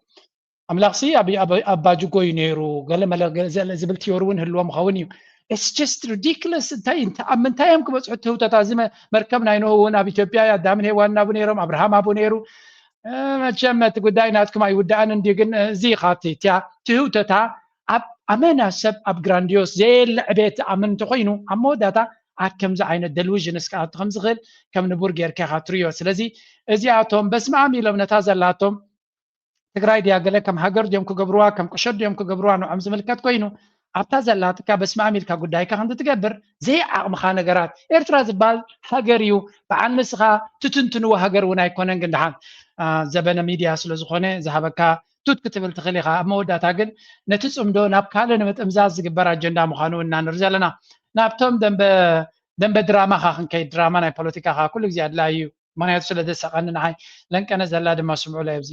ኣምላኽሲ ኣብ ኣባጅጎ እዩ ነይሩ ገለ መለ ዝብል ቲዮሪ እውን ህልዎም ኸውን እዩ። It's just ridiculous። እንታይ ኣብ ምንታይ እዮም ክበፅሑ እቲ ህውተታ? እዚ መርከብ ናይ ኖህ እውን ኣብ ኢትዮጵያ ኣዳምን ሄዋንን ኣብኡ ነይሮም፣ ኣብርሃም ኣብኡ ነይሩ። መቸም እቲ ጉዳይ ናትኩም ኣይውዳእን እንድዩ፣ ግን እዚ ኢኻ እቲ ትያ ትህውተታ ኣብ ኣመና ሰብ ኣብ ግራንዲዮስ ዘየለ ዕቤት ዝኣምን እንተኾይኑ ኣብ መወዳእታ ኣብ ከምዚ ዓይነት ደልውዥንስ ክኣቱ ከም ዝኽእል ከም ንቡር ጌርካ ኢኻ ትሪዮ። ስለዚ እዚኣቶም በስመኣም ኢሎም ነታ ዘላቶም ትግራይ ድያ ገለ ከም ሃገር ድዮም ክገብርዋ ከም ቁሸት ድዮም ክገብርዋ ንዖም ዝምልከት ኮይኑ ኣብታ ዘላትካ በስመኣም ኢልካ ጉዳይካ ከምቲ ትገብር ዘይዓቕምኻ ነገራት ኤርትራ ዝበሃል ሃገር እዩ። በዓል ንስኻ ትትንትንዎ ሃገር እውን ኣይኮነን። ግን ደሓን ዘበነ ሚድያ ስለዝኾነ ዝሃበካ ቱት ክትብል ትኽእል ኢኻ። ኣብ መወዳእታ ግን ነቲ ጽምዶ ናብ ካልእ ንምጥምዛዝ ዝግበር ኣጀንዳ ምዃኑ ኢና ንርኢ ዘለና። ናብቶም ደንበ ደንበ ድራማኻ ክንከይድ፣ ድራማ ናይ ፖለቲካኻ ኩሉ ግዜ ኣድላዪ እዩ። ምኽንያቱ ስለ ዘሰቐኒ ንዓይ። ለንቀነ ዘላ ድማ ስምዑለይ ኣብዚ።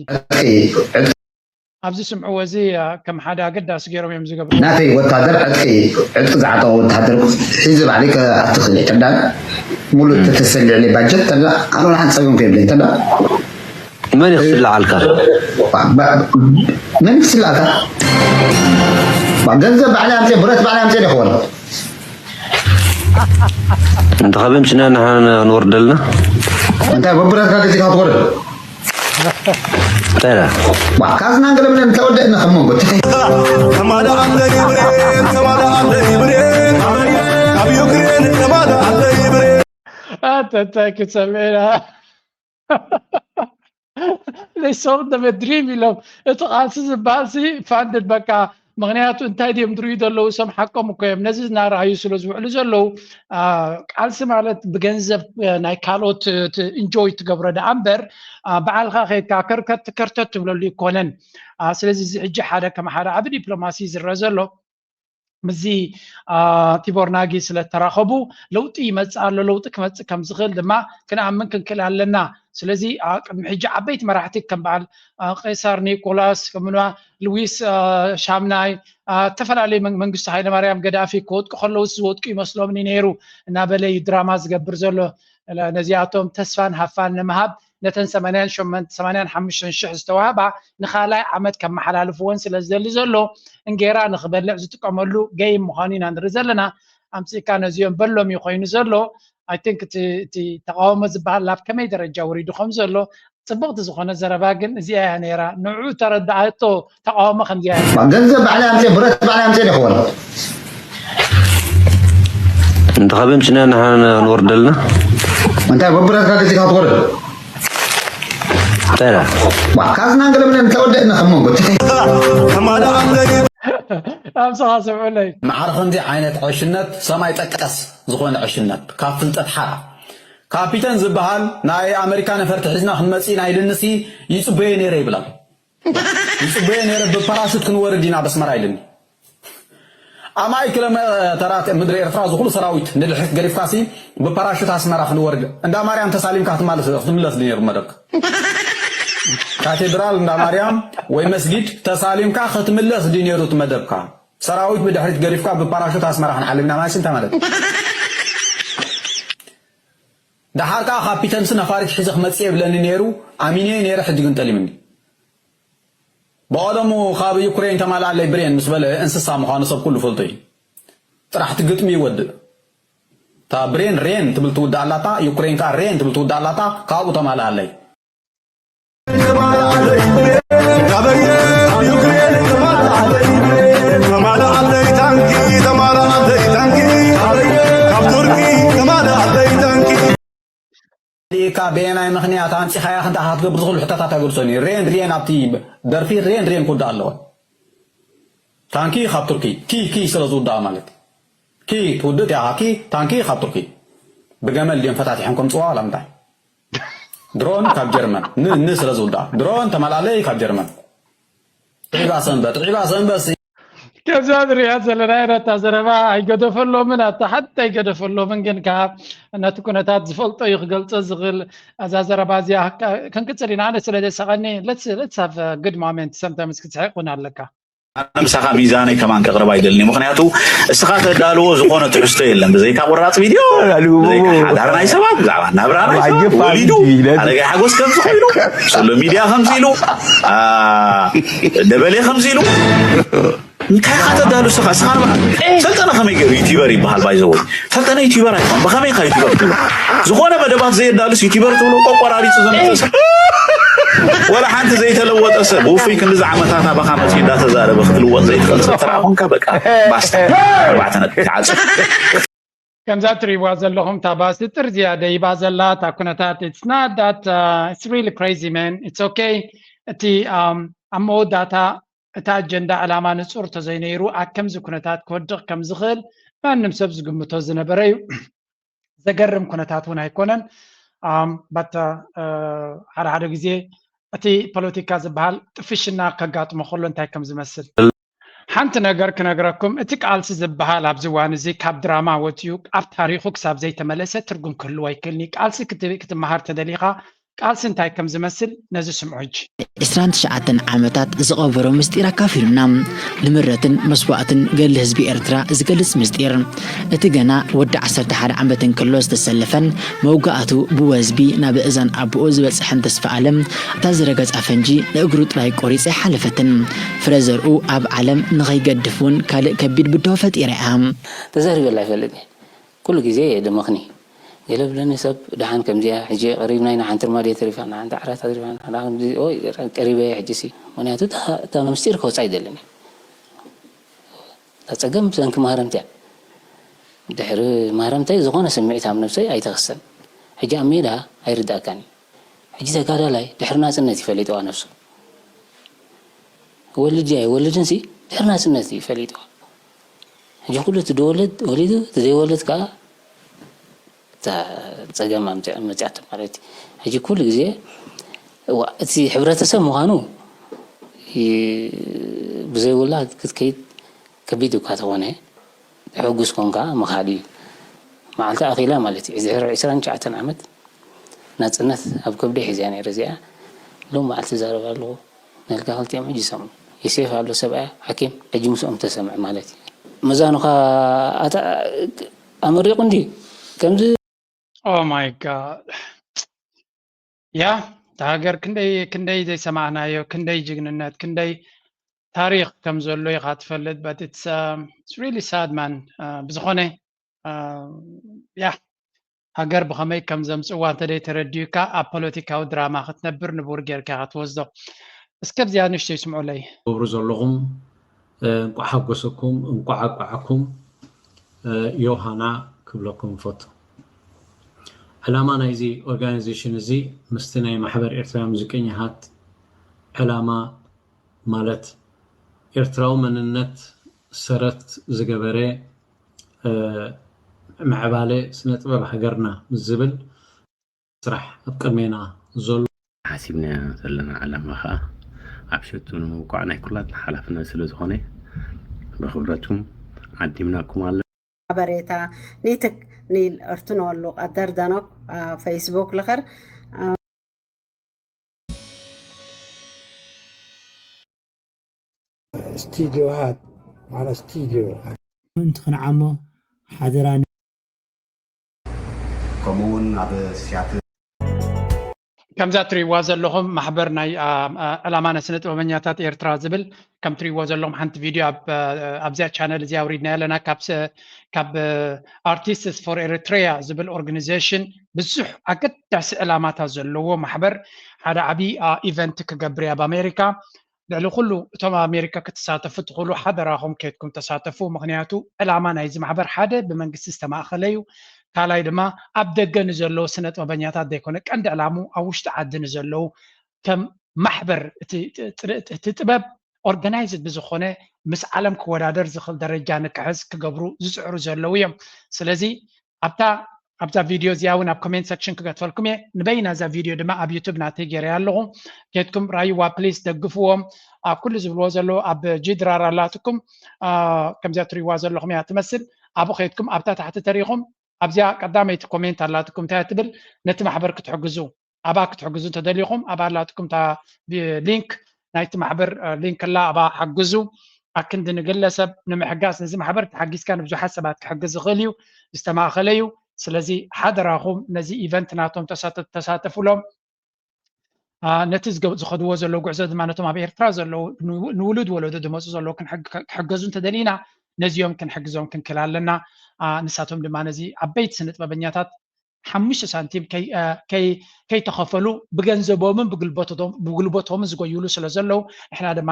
ኣብዚ ስምዕዎ፣ እዚ ከም ሓደ ኣገዳሲ ገይሮም እዮም ዝገብሩ። ናተይ ወታደር ዕጥቂ ዕጥቂ ዝዓጠቐ ወታደር ሒዘ ባዕለይ ከኣቱ ክእል እየ። ተዳ ሙሉእ ተተሰሊዕለይ ባጀት ተዳ ኣነ ሓንሳብ እውን ከይብለይ ተዳ መን ይኽስልዓልካ? መን ይክስልዓልካ? ገንዘብ ባዕለይ ኣምፅእ፣ ብረት ባዕለይ ኣምፅእ ይኸውን። እንተኸበን ችና ንሓን ንወርደልና እንታይ በብረትካ ገዚእካ ክትወርድ? እንታይ ኢላ? ካዝና ገለምለ እንተወደእና ከም መንጎ ኣብ ዩክሬን ተማዳ ኣለይ ብሬ ኣተታይ ክትሰምዕ ኢና። They sold them a dream ኢሎም። እቲ ቃልሲ ዝበሃል ሲ ፋንድድ በቃ፣ ምክንያቱ እንታይ ድዮም ዝርእዩ ዘለዉ? እሶም ሓቆም እኮ እዮም፣ ነዚ እናረኣዩ ስለ ዝውዕሉ ዘለዉ። ቃልሲ ማለት ብገንዘብ ናይ ካልኦት ኢንጆይ ትገብሮ ደኣ እምበር፣ ባዕልካ ከይድካ ከርከት ከርተት ትብለሉ ይኮነን። ስለዚ እዚ ሕጂ ሓደ ከም ሓደ ዓቢ ዲፕሎማሲ ዝረአ ዘሎ ምስዚ ቲቦር ናጊ ስለ ተራኸቡ ለውጢ ይመጽእ ኣሎ። ለውጢ ክመጽእ ከም ዝኽእል ድማ ክንኣምን ክንክእል ኣለና። ስለዚ ቅድሚ ሕጂ ዓበይቲ መራሕቲ ከም በዓል ቄሳር ኒኮላስ፣ ከምኡ ሉዊስ ሻምናይ፣ ዝተፈላለዩ መንግስቱ ሃይለማርያም ገዳፊ ክወድቁ ከለውስ ዝወድቁ ይመስሎምኒ ነይሩ እናበለ እዩ ድራማ ዝገብር ዘሎ። ነዚኣቶም ተስፋን ሃፋን ንምሃብ ነተን ሰማንያን ሓሙሽተን ሽሕ ዝተዋህባ ንኻልኣይ ዓመት ከመሓላልፍወን ስለ ዝደሊ ዘሎ እንጌራ ንኽበልዕ ዝጥቀመሉ ገይም ምዃኑ ኢና ንርኢ ዘለና። ኣምፂእካ ነዚኦም በሎም እዩ ኮይኑ ዘሎ። I think እቲ ተቃውሞ ዝበሃል ናብ ከመይ ደረጃ ወሪዱ ከም ዘሎ ፅብቕቲ ዝኾነ ዘረባ ግን እዚኣ እያ ነይራ። ንዑ ተረድኣቶ ተቃውሞ ከምዚኣ እያ። ገንዘብ ባዕለይ ኣምፅእ ብረት ባዕለይ ኣምፅእ ይኸውን። እንተኸበን ችና ንሓን ንወርደልና እንታይ በብረትካ ገዚእካ ክትወርድ? እንታይ ኢላ? ካዝና ገለምለ እንተወደእና ከም መንጎ ተማዳ ኣለይ ኣምሳኻ ስምዑለይ። ማዕረ ከምዚ ዓይነት ዕሽነት ሰማይ ጠቀስ ዝኾነ ዕሽነት ካብ ፍልጠት ሓራ ካፒተን ዝበሃል ናይ ኣመሪካ ነፈርቲ ሒዝና ክንመፅእ ኢና ኢልንሲ ይፅበዮ ነይረ ይብል ኣሎ። ይፅበዮ ነይረ ብፓራሹት ክንወርድ ኢና በስመራ ኢልኒ። ኣብ ማእከለ ተራት ምድሪ ኤርትራ ዝኹሉ ሰራዊት ንድሕሪት ገዲፍካሲ ብፓራሹት ኣስመራ ክንወርድ እንዳ ማርያም ተሳሊምካ ክትማለስ ክትምለስ ድዩ ነይሩ መደብካ? ካቴድራል እንዳ ማርያም ወይ መስጊድ ተሳሊምካ ክትምለስ ድዩ ነይሩ እቲ መደብካ? ሰራዊት ብድሕሪት ገዲፍካ ብፓራሹት ኣስመራ ክንዓልም ኢና ማለት እንታይ ማለት እዩ? ደሓር ከዓ ካፒተንሲ ነፋሪት ሒዘ ክመፅእ የብለኒ ነይሩ ኣሚነዮ ነይረ ሕጂ ግን ጠሊምኒ። ብቐደሙ ካብ ዩክሬን ተማልኣለይ ብሬን ምስ በለ እንስሳ ምዃኑ ሰብ ኩሉ ፈልጦ እዩ። ጥራሕ እቲ ግጥሚ ይወድእ። እታ ብሬን ሬን ትብል ትውዳእ ኣላታ፣ ዩክሬን ከዓ ሬን ትብል ትውዳእ ኣላታ፣ ካብኡ ተማልኣለይ። ተማልኣለይ ብሬን ካብ ዩክሬን ተማልኣለይ ብሬን ተማልኣለይ ታንኪ ተማልኣለይ ታንኪ ካብ ቱርኪ ተማልኣለይ ታንኪ ካ በየናይ ምኽንያት ኣምፂኻያ ክንታ ክትገብር ዝኽእሉ ሕቶታት ኣይገልፆን እዩ። ሬን ሬን ኣብቲ ደርፊ ሬን ሬን ክውዳእ ኣለዎ። ታንኪ ካብ ቱርኪ ኪ ኪ ስለ ዝውዳኣ ማለት ኪ ትውድእ እያ ኪ ታንኪ ካብ ቱርኪ ብገመል ድዮም ፈታቲሖም ከምፅዋ ዋላ ምንታይ ድሮን ካብ ጀርመን ን ን ስለ ዝውዳኣ ድሮን ተመላለይ ካብ ጀርመን ዒባ ሰንበት ዒባ ሰንበት ከምዛ ንሪኣ ዘለና ኢና እታ ዘረባ ኣይገደፈሎምን ኣታ ሓንቲ ኣይገደፈሎምን ግን ከዓ ነቲ ኩነታት ዝፈልጦ እዩ ክገልፆ ዝኽእል እዛ ዘረባ እዚኣ ክንቅፅል ኢና ኣነ ስለ ዘሰቐኒ let's have good moment sometimes ክትስሕቅ እውን ኣለካ ኣነ ምሳኻ ሚዛነይ ከማን ከቕርብ ኣይደልን ምክንያቱ እስኻ ተዳልዎ ዝኾነ ትሕዝቶ የለን ብዘይካ ቁራፅ ቪድዮ ብዘይካ ሓዳር ናይ ሰባት ብዛዕባ ናብራ ናይ ሰባት ወሊዱ ኣረጋይ ሓጎስ ከምዚ ኮይኑ ሶሎ ሚድያ ከምዚ ኢሉ ደበሌ ከምዚ ኢሉ እንታይ ኢኻ ተዳሉ ስኻ ስኻ ሰልጠነ ከመይ ገይሩ ዩቲበር ይበሃል ባይዘወይ ሰልጠነ ዩቲበር ኣይኮን ብኸመይ ኢኻ ዩቲበር ትብሎ ዝኾነ መደባት ዘየዳሉስ ዩቲበር ትብሎ ቆቆራሪፁ ዘመፀ ሰብ ወላ ሓንቲ ዘይተለወጠ ሰብ ውፉይ ክንድዚ ዓመታት ኣባኻ መፂኡ እንዳተዛረበ ክትልወጥ ዘይትኽእል ሰብ ተረኣ ኮንካ በቃ ባስታ ኣርባዕተ ነጥቢ ትዓፅእ ከምዛ ትሪእዋ ዘለኹም እታ ባስ ጥር ዝያ ደይባ ዘላ እታ ኩነታት it's not that uh, it's really crazy man it's okay እቲ ኣብ መወዳእታ እቲ ኣጀንዳ ዕላማ ንጹር ተዘይነይሩ ኣብ ከምዚ ኩነታት ክወድቕ ከም ዝኽእል ማንም ሰብ ዝግምቶ ዝነበረ እዩ። ዘገርም ኩነታት እውን ኣይኮነን። በት ሓደ ሓደ ግዜ እቲ ፖለቲካ ዝበሃል ጥፍሽና ከጋጥሞ ከሎ እንታይ ከም ዝመስል ሓንቲ ነገር ክነግረኩም። እቲ ቃልሲ ዝበሃል ኣብዚ እዋን እዚ ካብ ድራማ ወፂኡ ኣብ ታሪኹ ክሳብ ዘይተመለሰ ትርጉም ክህልዎ ኣይክእልን እዩ። ቃልሲ ክትብ- ክትመሃር ተደሊኻ ቃልሲ እንታይ ከም ዝመስል ነዚ ስምዑ ሕጂ። ዕስራን ትሽዓተን ዓመታት ዝቐበሮ ምስጢር ኣካፊሉና። ንምረትን መስዋእትን ገድሊ ህዝቢ ኤርትራ ዝገልጽ ምስጢር። እቲ ገና ወዲ ዓሰርተ ሓደ ዓመት እንከሎ ዝተሰለፈን መውጋእቱ ብወዝቢ ናብ እዛን ኣቦኡ ዝበጽሐን ተስፋ ኣለም፣ እታ ዝረገጻ ፈንጂ ንእግሩ ጥራይ ቆሪጻ ኣይሓለፈትን። ፍረ ዘርኡ ኣብ ዓለም ንኸይገድፍ እውን ካልእ ከቢድ ብድሆ ፈጢራ እያ። ተዛሪበላ ኣይፈልጥን እየ። ኩሉ ግዜ የደምኽኒ። ገለ ብለኒ ሰብ፣ ደሓን ከምዚኣ፣ ሕጂ ቀሪብና ኢና፣ ሓንቲ ርማድ እየ ተሪፋ፣ ሓንቲ ዓራት ተሪፋ፣ ንሕና ከምዚ፣ ኦይ፣ ቀሪበ እየ ሕጂሲ። ምኽንያቱ እታ፣ እታ ምስጢር ከውጻ ኣይደልን እየ። እታ ጸገም ብሰንኪ ማህረምቲ እያ። ድሕሪ ማህረምተይ ዝኾነ ስምዒት ኣብ ነብሰይ ኣይተኸሰን። ሕጂ ኣብ ሜዳ ኣይርድኣካን እዩ። ሕጂ ተጋዳላይ ድሕሪ ናጽነት እዩ ፈሊጥዋ ነብሱ። ወልድ ድያ ኣይወልድን ሲ ድሕሪ ናጽነት እዩ ፈሊጥዋ። ሕጂ ኩሉ እቲ ዝወልድ ወሊዱ፣ እቲ ዘይወልድ ከኣ እታ ጸገም ኣምጽ- መጽኣቶ ማለት እዩ። ሕጂ ኩሉ ግዜ እዋ፣ እቲ ሕብረተሰብ ምዃኑ ይ- ብዘይ ውላድ ክትከይድ ከቢድ እኳ ተኾነ፣ ሕጉስ ኮንካ ምኻድ እዩ። መዓልቲ ኣኺላ ማለት እዩ። ድሕሪ ዕስራን ትሽዓተን ዓመት ናጽነት ኣብ ከብደይ ሒዘያ ነይረ እዚኣ። ሎም መዓልቲ ይዛረብ ኣለኹ። ነልካ ክልቲኦም ሕጂ ይሰምዑ። ዮሴፍ ኣሎ ሰብኣያ ሓኪም፣ ሕጂ ምስኦም ተሰምዕ ማለት እዩ። መዛኑኻ ኣታ ኣመሪቑ እንዲ ከምዚ Oh my God. ያ እታ ሃገር ክንደይ ክንደይ ዘይሰማዕናዮ፣ ክንደይ ጅግንነት፣ ክንደይ ታሪኽ ከም ዘሎ ኢኻ ትፈልጥ። But it's, um, it's really sad, man. Uh, ብዝኾነ፣ uh, ያ ሃገር ብኸመይ ከም ዘምጽዋ እንተደይ ተረዲዩካ፣ ኣብ ፖለቲካዊ ድራማ ክትነብር ንቡር ጌርካ ኢኻ ትወስዶ። እስከ ኣብዚኣ ንእሽተይ ስምዑለይ። ትገብሩ ዘለኹም እንቋዕ ሓጎሰኩም፣ እንቋዕ ኣብቅዓኩም። ዮሃና ክብለኩም እፈቱ። ዕላማ ናይዚ ኦርጋናይዜሽን እዚ ምስቲ ናይ ማሕበር ኤርትራውያን ሙዚቀኛታት ዕላማ፣ ማለት ኤርትራዊ መንነት ሰረት ዝገበረ ምዕባለ ስነ ጥበብ ሃገርና ዝብል ስራሕ ኣብ ቅድሜና ዘሎ። ሓሲብናዮ ዘለና ዕላማ ከኣ ኣብ ሸቱ ንምብቋዕ ናይ ኩላትና ሓላፍነት ስለ ዝኾነ ብኽብረቱም ዓዲምናኩም ኣለና። ሓበሬታ ኒትክ ኒል እርትኖ ኣሉ ቀደር ደኖክ ፌስቡክ ልኸር ስቱዲዮሃት ማለት ስቱዲዮ ምእንቲ ክንዓሞ ሓደራ ከምኡውን ኣብ ሲያትል ከምዛ ትሪእዋ ዘለኹም ማሕበር ናይ ዕላማ ናይ ስነ ጥበበኛታት ኤርትራ ዝብል ከም ትሪእዎ ዘለኹም ሓንቲ ቪድዮ ኣብዚኣ ቻነል እዚ ኣውሪድና ኣለና ካብ ኣርቲስትስ ፎር ኤሪትሪያ ዝብል ኦርጋኒዜሽን ብዙሕ ኣገዳሲ ዕላማታት ዘለዎ ማሕበር ሓደ ዓብዪ ኢቨንት ክገብር ኣብ ኣሜሪካ ልዕሊ ኩሉ እቶም ኣብ ኣሜሪካ ክትሳተፉ ትኽእሉ ሓደራኹም ከይድኩም ተሳተፉ። ምኽንያቱ ዕላማ ናይዚ ማሕበር ሓደ ብመንግስቲ ዝተማእኸለ እዩ። ካልኣይ ድማ ኣብ ደገ ንዘለዉ ስነ ጥበበኛታት ዘይኮነ ቀንዲ ዕላሙ ኣብ ውሽጢ ዓዲ ንዘለዉ ከም ማሕበር እቲ ጥበብ ኦርጋናይዝድ ብዝኾነ ምስ ዓለም ክወዳደር ዝኽእል ደረጃ ንክሕዝ ክገብሩ ዝፅዕሩ ዘለዉ እዮም። ስለዚ ኣብታ ኣብዛ ቪድዮ እዚኣ እውን ኣብ ኮሜንት ሰክሽን ክገትፈልኩም እየ። ንበይና እዛ ቪድዮ ድማ ኣብ ዩቱብ ናተይ ገይረያ ኣለኹ። ኬድኩም ራይዋ ፕሊስ ደግፍዎም። ኣብ ኩሉ ዝብልዎ ዘለዉ ኣብ ጂድራር ኣላትኩም ከምዚኣ ትሪእዋ ዘለኹም እያ ትመስል። ኣብኡ ኬድኩም ኣብታ ታሕቲ ተሪኹም ኣብዚኣ ቀዳመይቲ ኮሜንት ኣላትኩም እንታይ ትብል ነቲ ማሕበር ክትሕግዙ ኣባ ክትሕግዙ እንተደሊኹም ኣባ ኣላትኩም እታ ሊንክ ናይቲ ማሕበር ሊንክ ላ ኣባ ሓግዙ። ኣክንዲ ንግለሰብ ንምሕጋዝ ነዚ ማሕበር ተሓጊዝካ ንብዙሓት ሰባት ክሕግዝ ዝኽእል እዩ። ዝተማእኸለ እዩ። ስለዚ ሓደራኹም ነዚ ኢቨንት ናቶም ተሳተፉሎም። ነቲ ዝኸድዎ ዘለዉ ጉዕዞ ድማ ነቶም ኣብ ኤርትራ ዘለዉ ንውሉድ ወለዶ ዝመፁ ዘለዉ ክሕገዙ እንተደሊና ነዚኦም ክንሕግዞም ክንክል ኣለና። ንሳቶም ድማ ነዚ ዓበይቲ ስነ ጥበበኛታት ሓሙሽተ ሳንቲም ከይተኸፈሉ ብገንዘቦምን ብጉልበቶምን ዝጎይሉ ስለ ዘለዉ ንሕና ድማ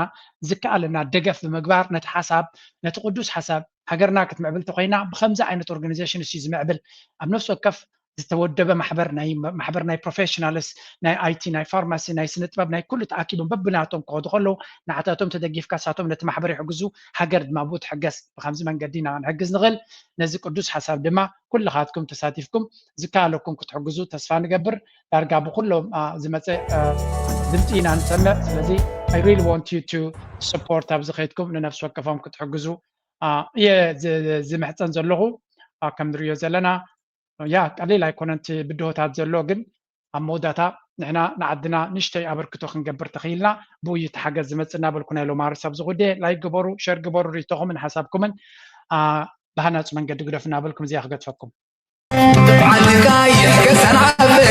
ዝከኣለና ደገፍ ብምግባር ነቲ ሓሳብ ነቲ ቅዱስ ሓሳብ ሃገርና ክትምዕብል ተኮይና ብከምዚ ዓይነት ኦርጋኒዜሽን እሱ ዝምዕብል ኣብ ነፍሲ ወከፍ ዝተወደበ ማሕበር ናይ ማሕበር ናይ ፕሮፌሽናልስ ናይ ኣይቲ ናይ ፋርማሲ ናይ ስነ ጥበብ ናይ ኩሉ ተኣኪቦም በብናቶም ክኸዱ ከለዉ ንዓታቶም ተደጊፍካ ሳቶም ነቲ ማሕበር ይሕግዙ ሃገር ድማ ብኡ ትሕገዝ ብከምዚ መንገዲ ኢና ክንሕግዝ ንኽእል ነዚ ቅዱስ ሓሳብ ድማ ኩልኻትኩም ተሳቲፍኩም ዝከኣለኩም ክትሕግዙ ተስፋ ንገብር ዳርጋ ብኩሎም ዝመፀ ድምፂ ኢና ንሰምዕ። ስለዚ I really want you to support፣ ኣብዚ ከይድኩም ንነፍሲ ወከፎም ክትሕግዙ እየ ዝምሕፀን ዘለኹ። ከም ንሪዮ ዘለና ያ ቀሊል ኣይኮነን እቲ ብድሆታት ዘሎ፣ ግን ኣብ መወዳታ ንሕና ንዓድና ንእሽተይ ኣበርክቶ ክንገብር ተኽኢልና ብኡ እዩ እቲ ሓገዝ ዝመፅእ እናበልኩ ናይ ሎማርስ ኣብዚ ጉዳይ ላይክ ግበሩ፣ ሸር ግበሩ፣ ርእይቶኹምን ሓሳብኩምን ብሃናፂ መንገዲ ግደፉ እናበልኩም እዚኣ ክገድፈኩም። ዓንካ ይሕከሰን ዓበይ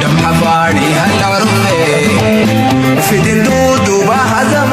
ደም ሓፋሪ ሃላሩፈ ፊትን ዱዱባ ሃዘማ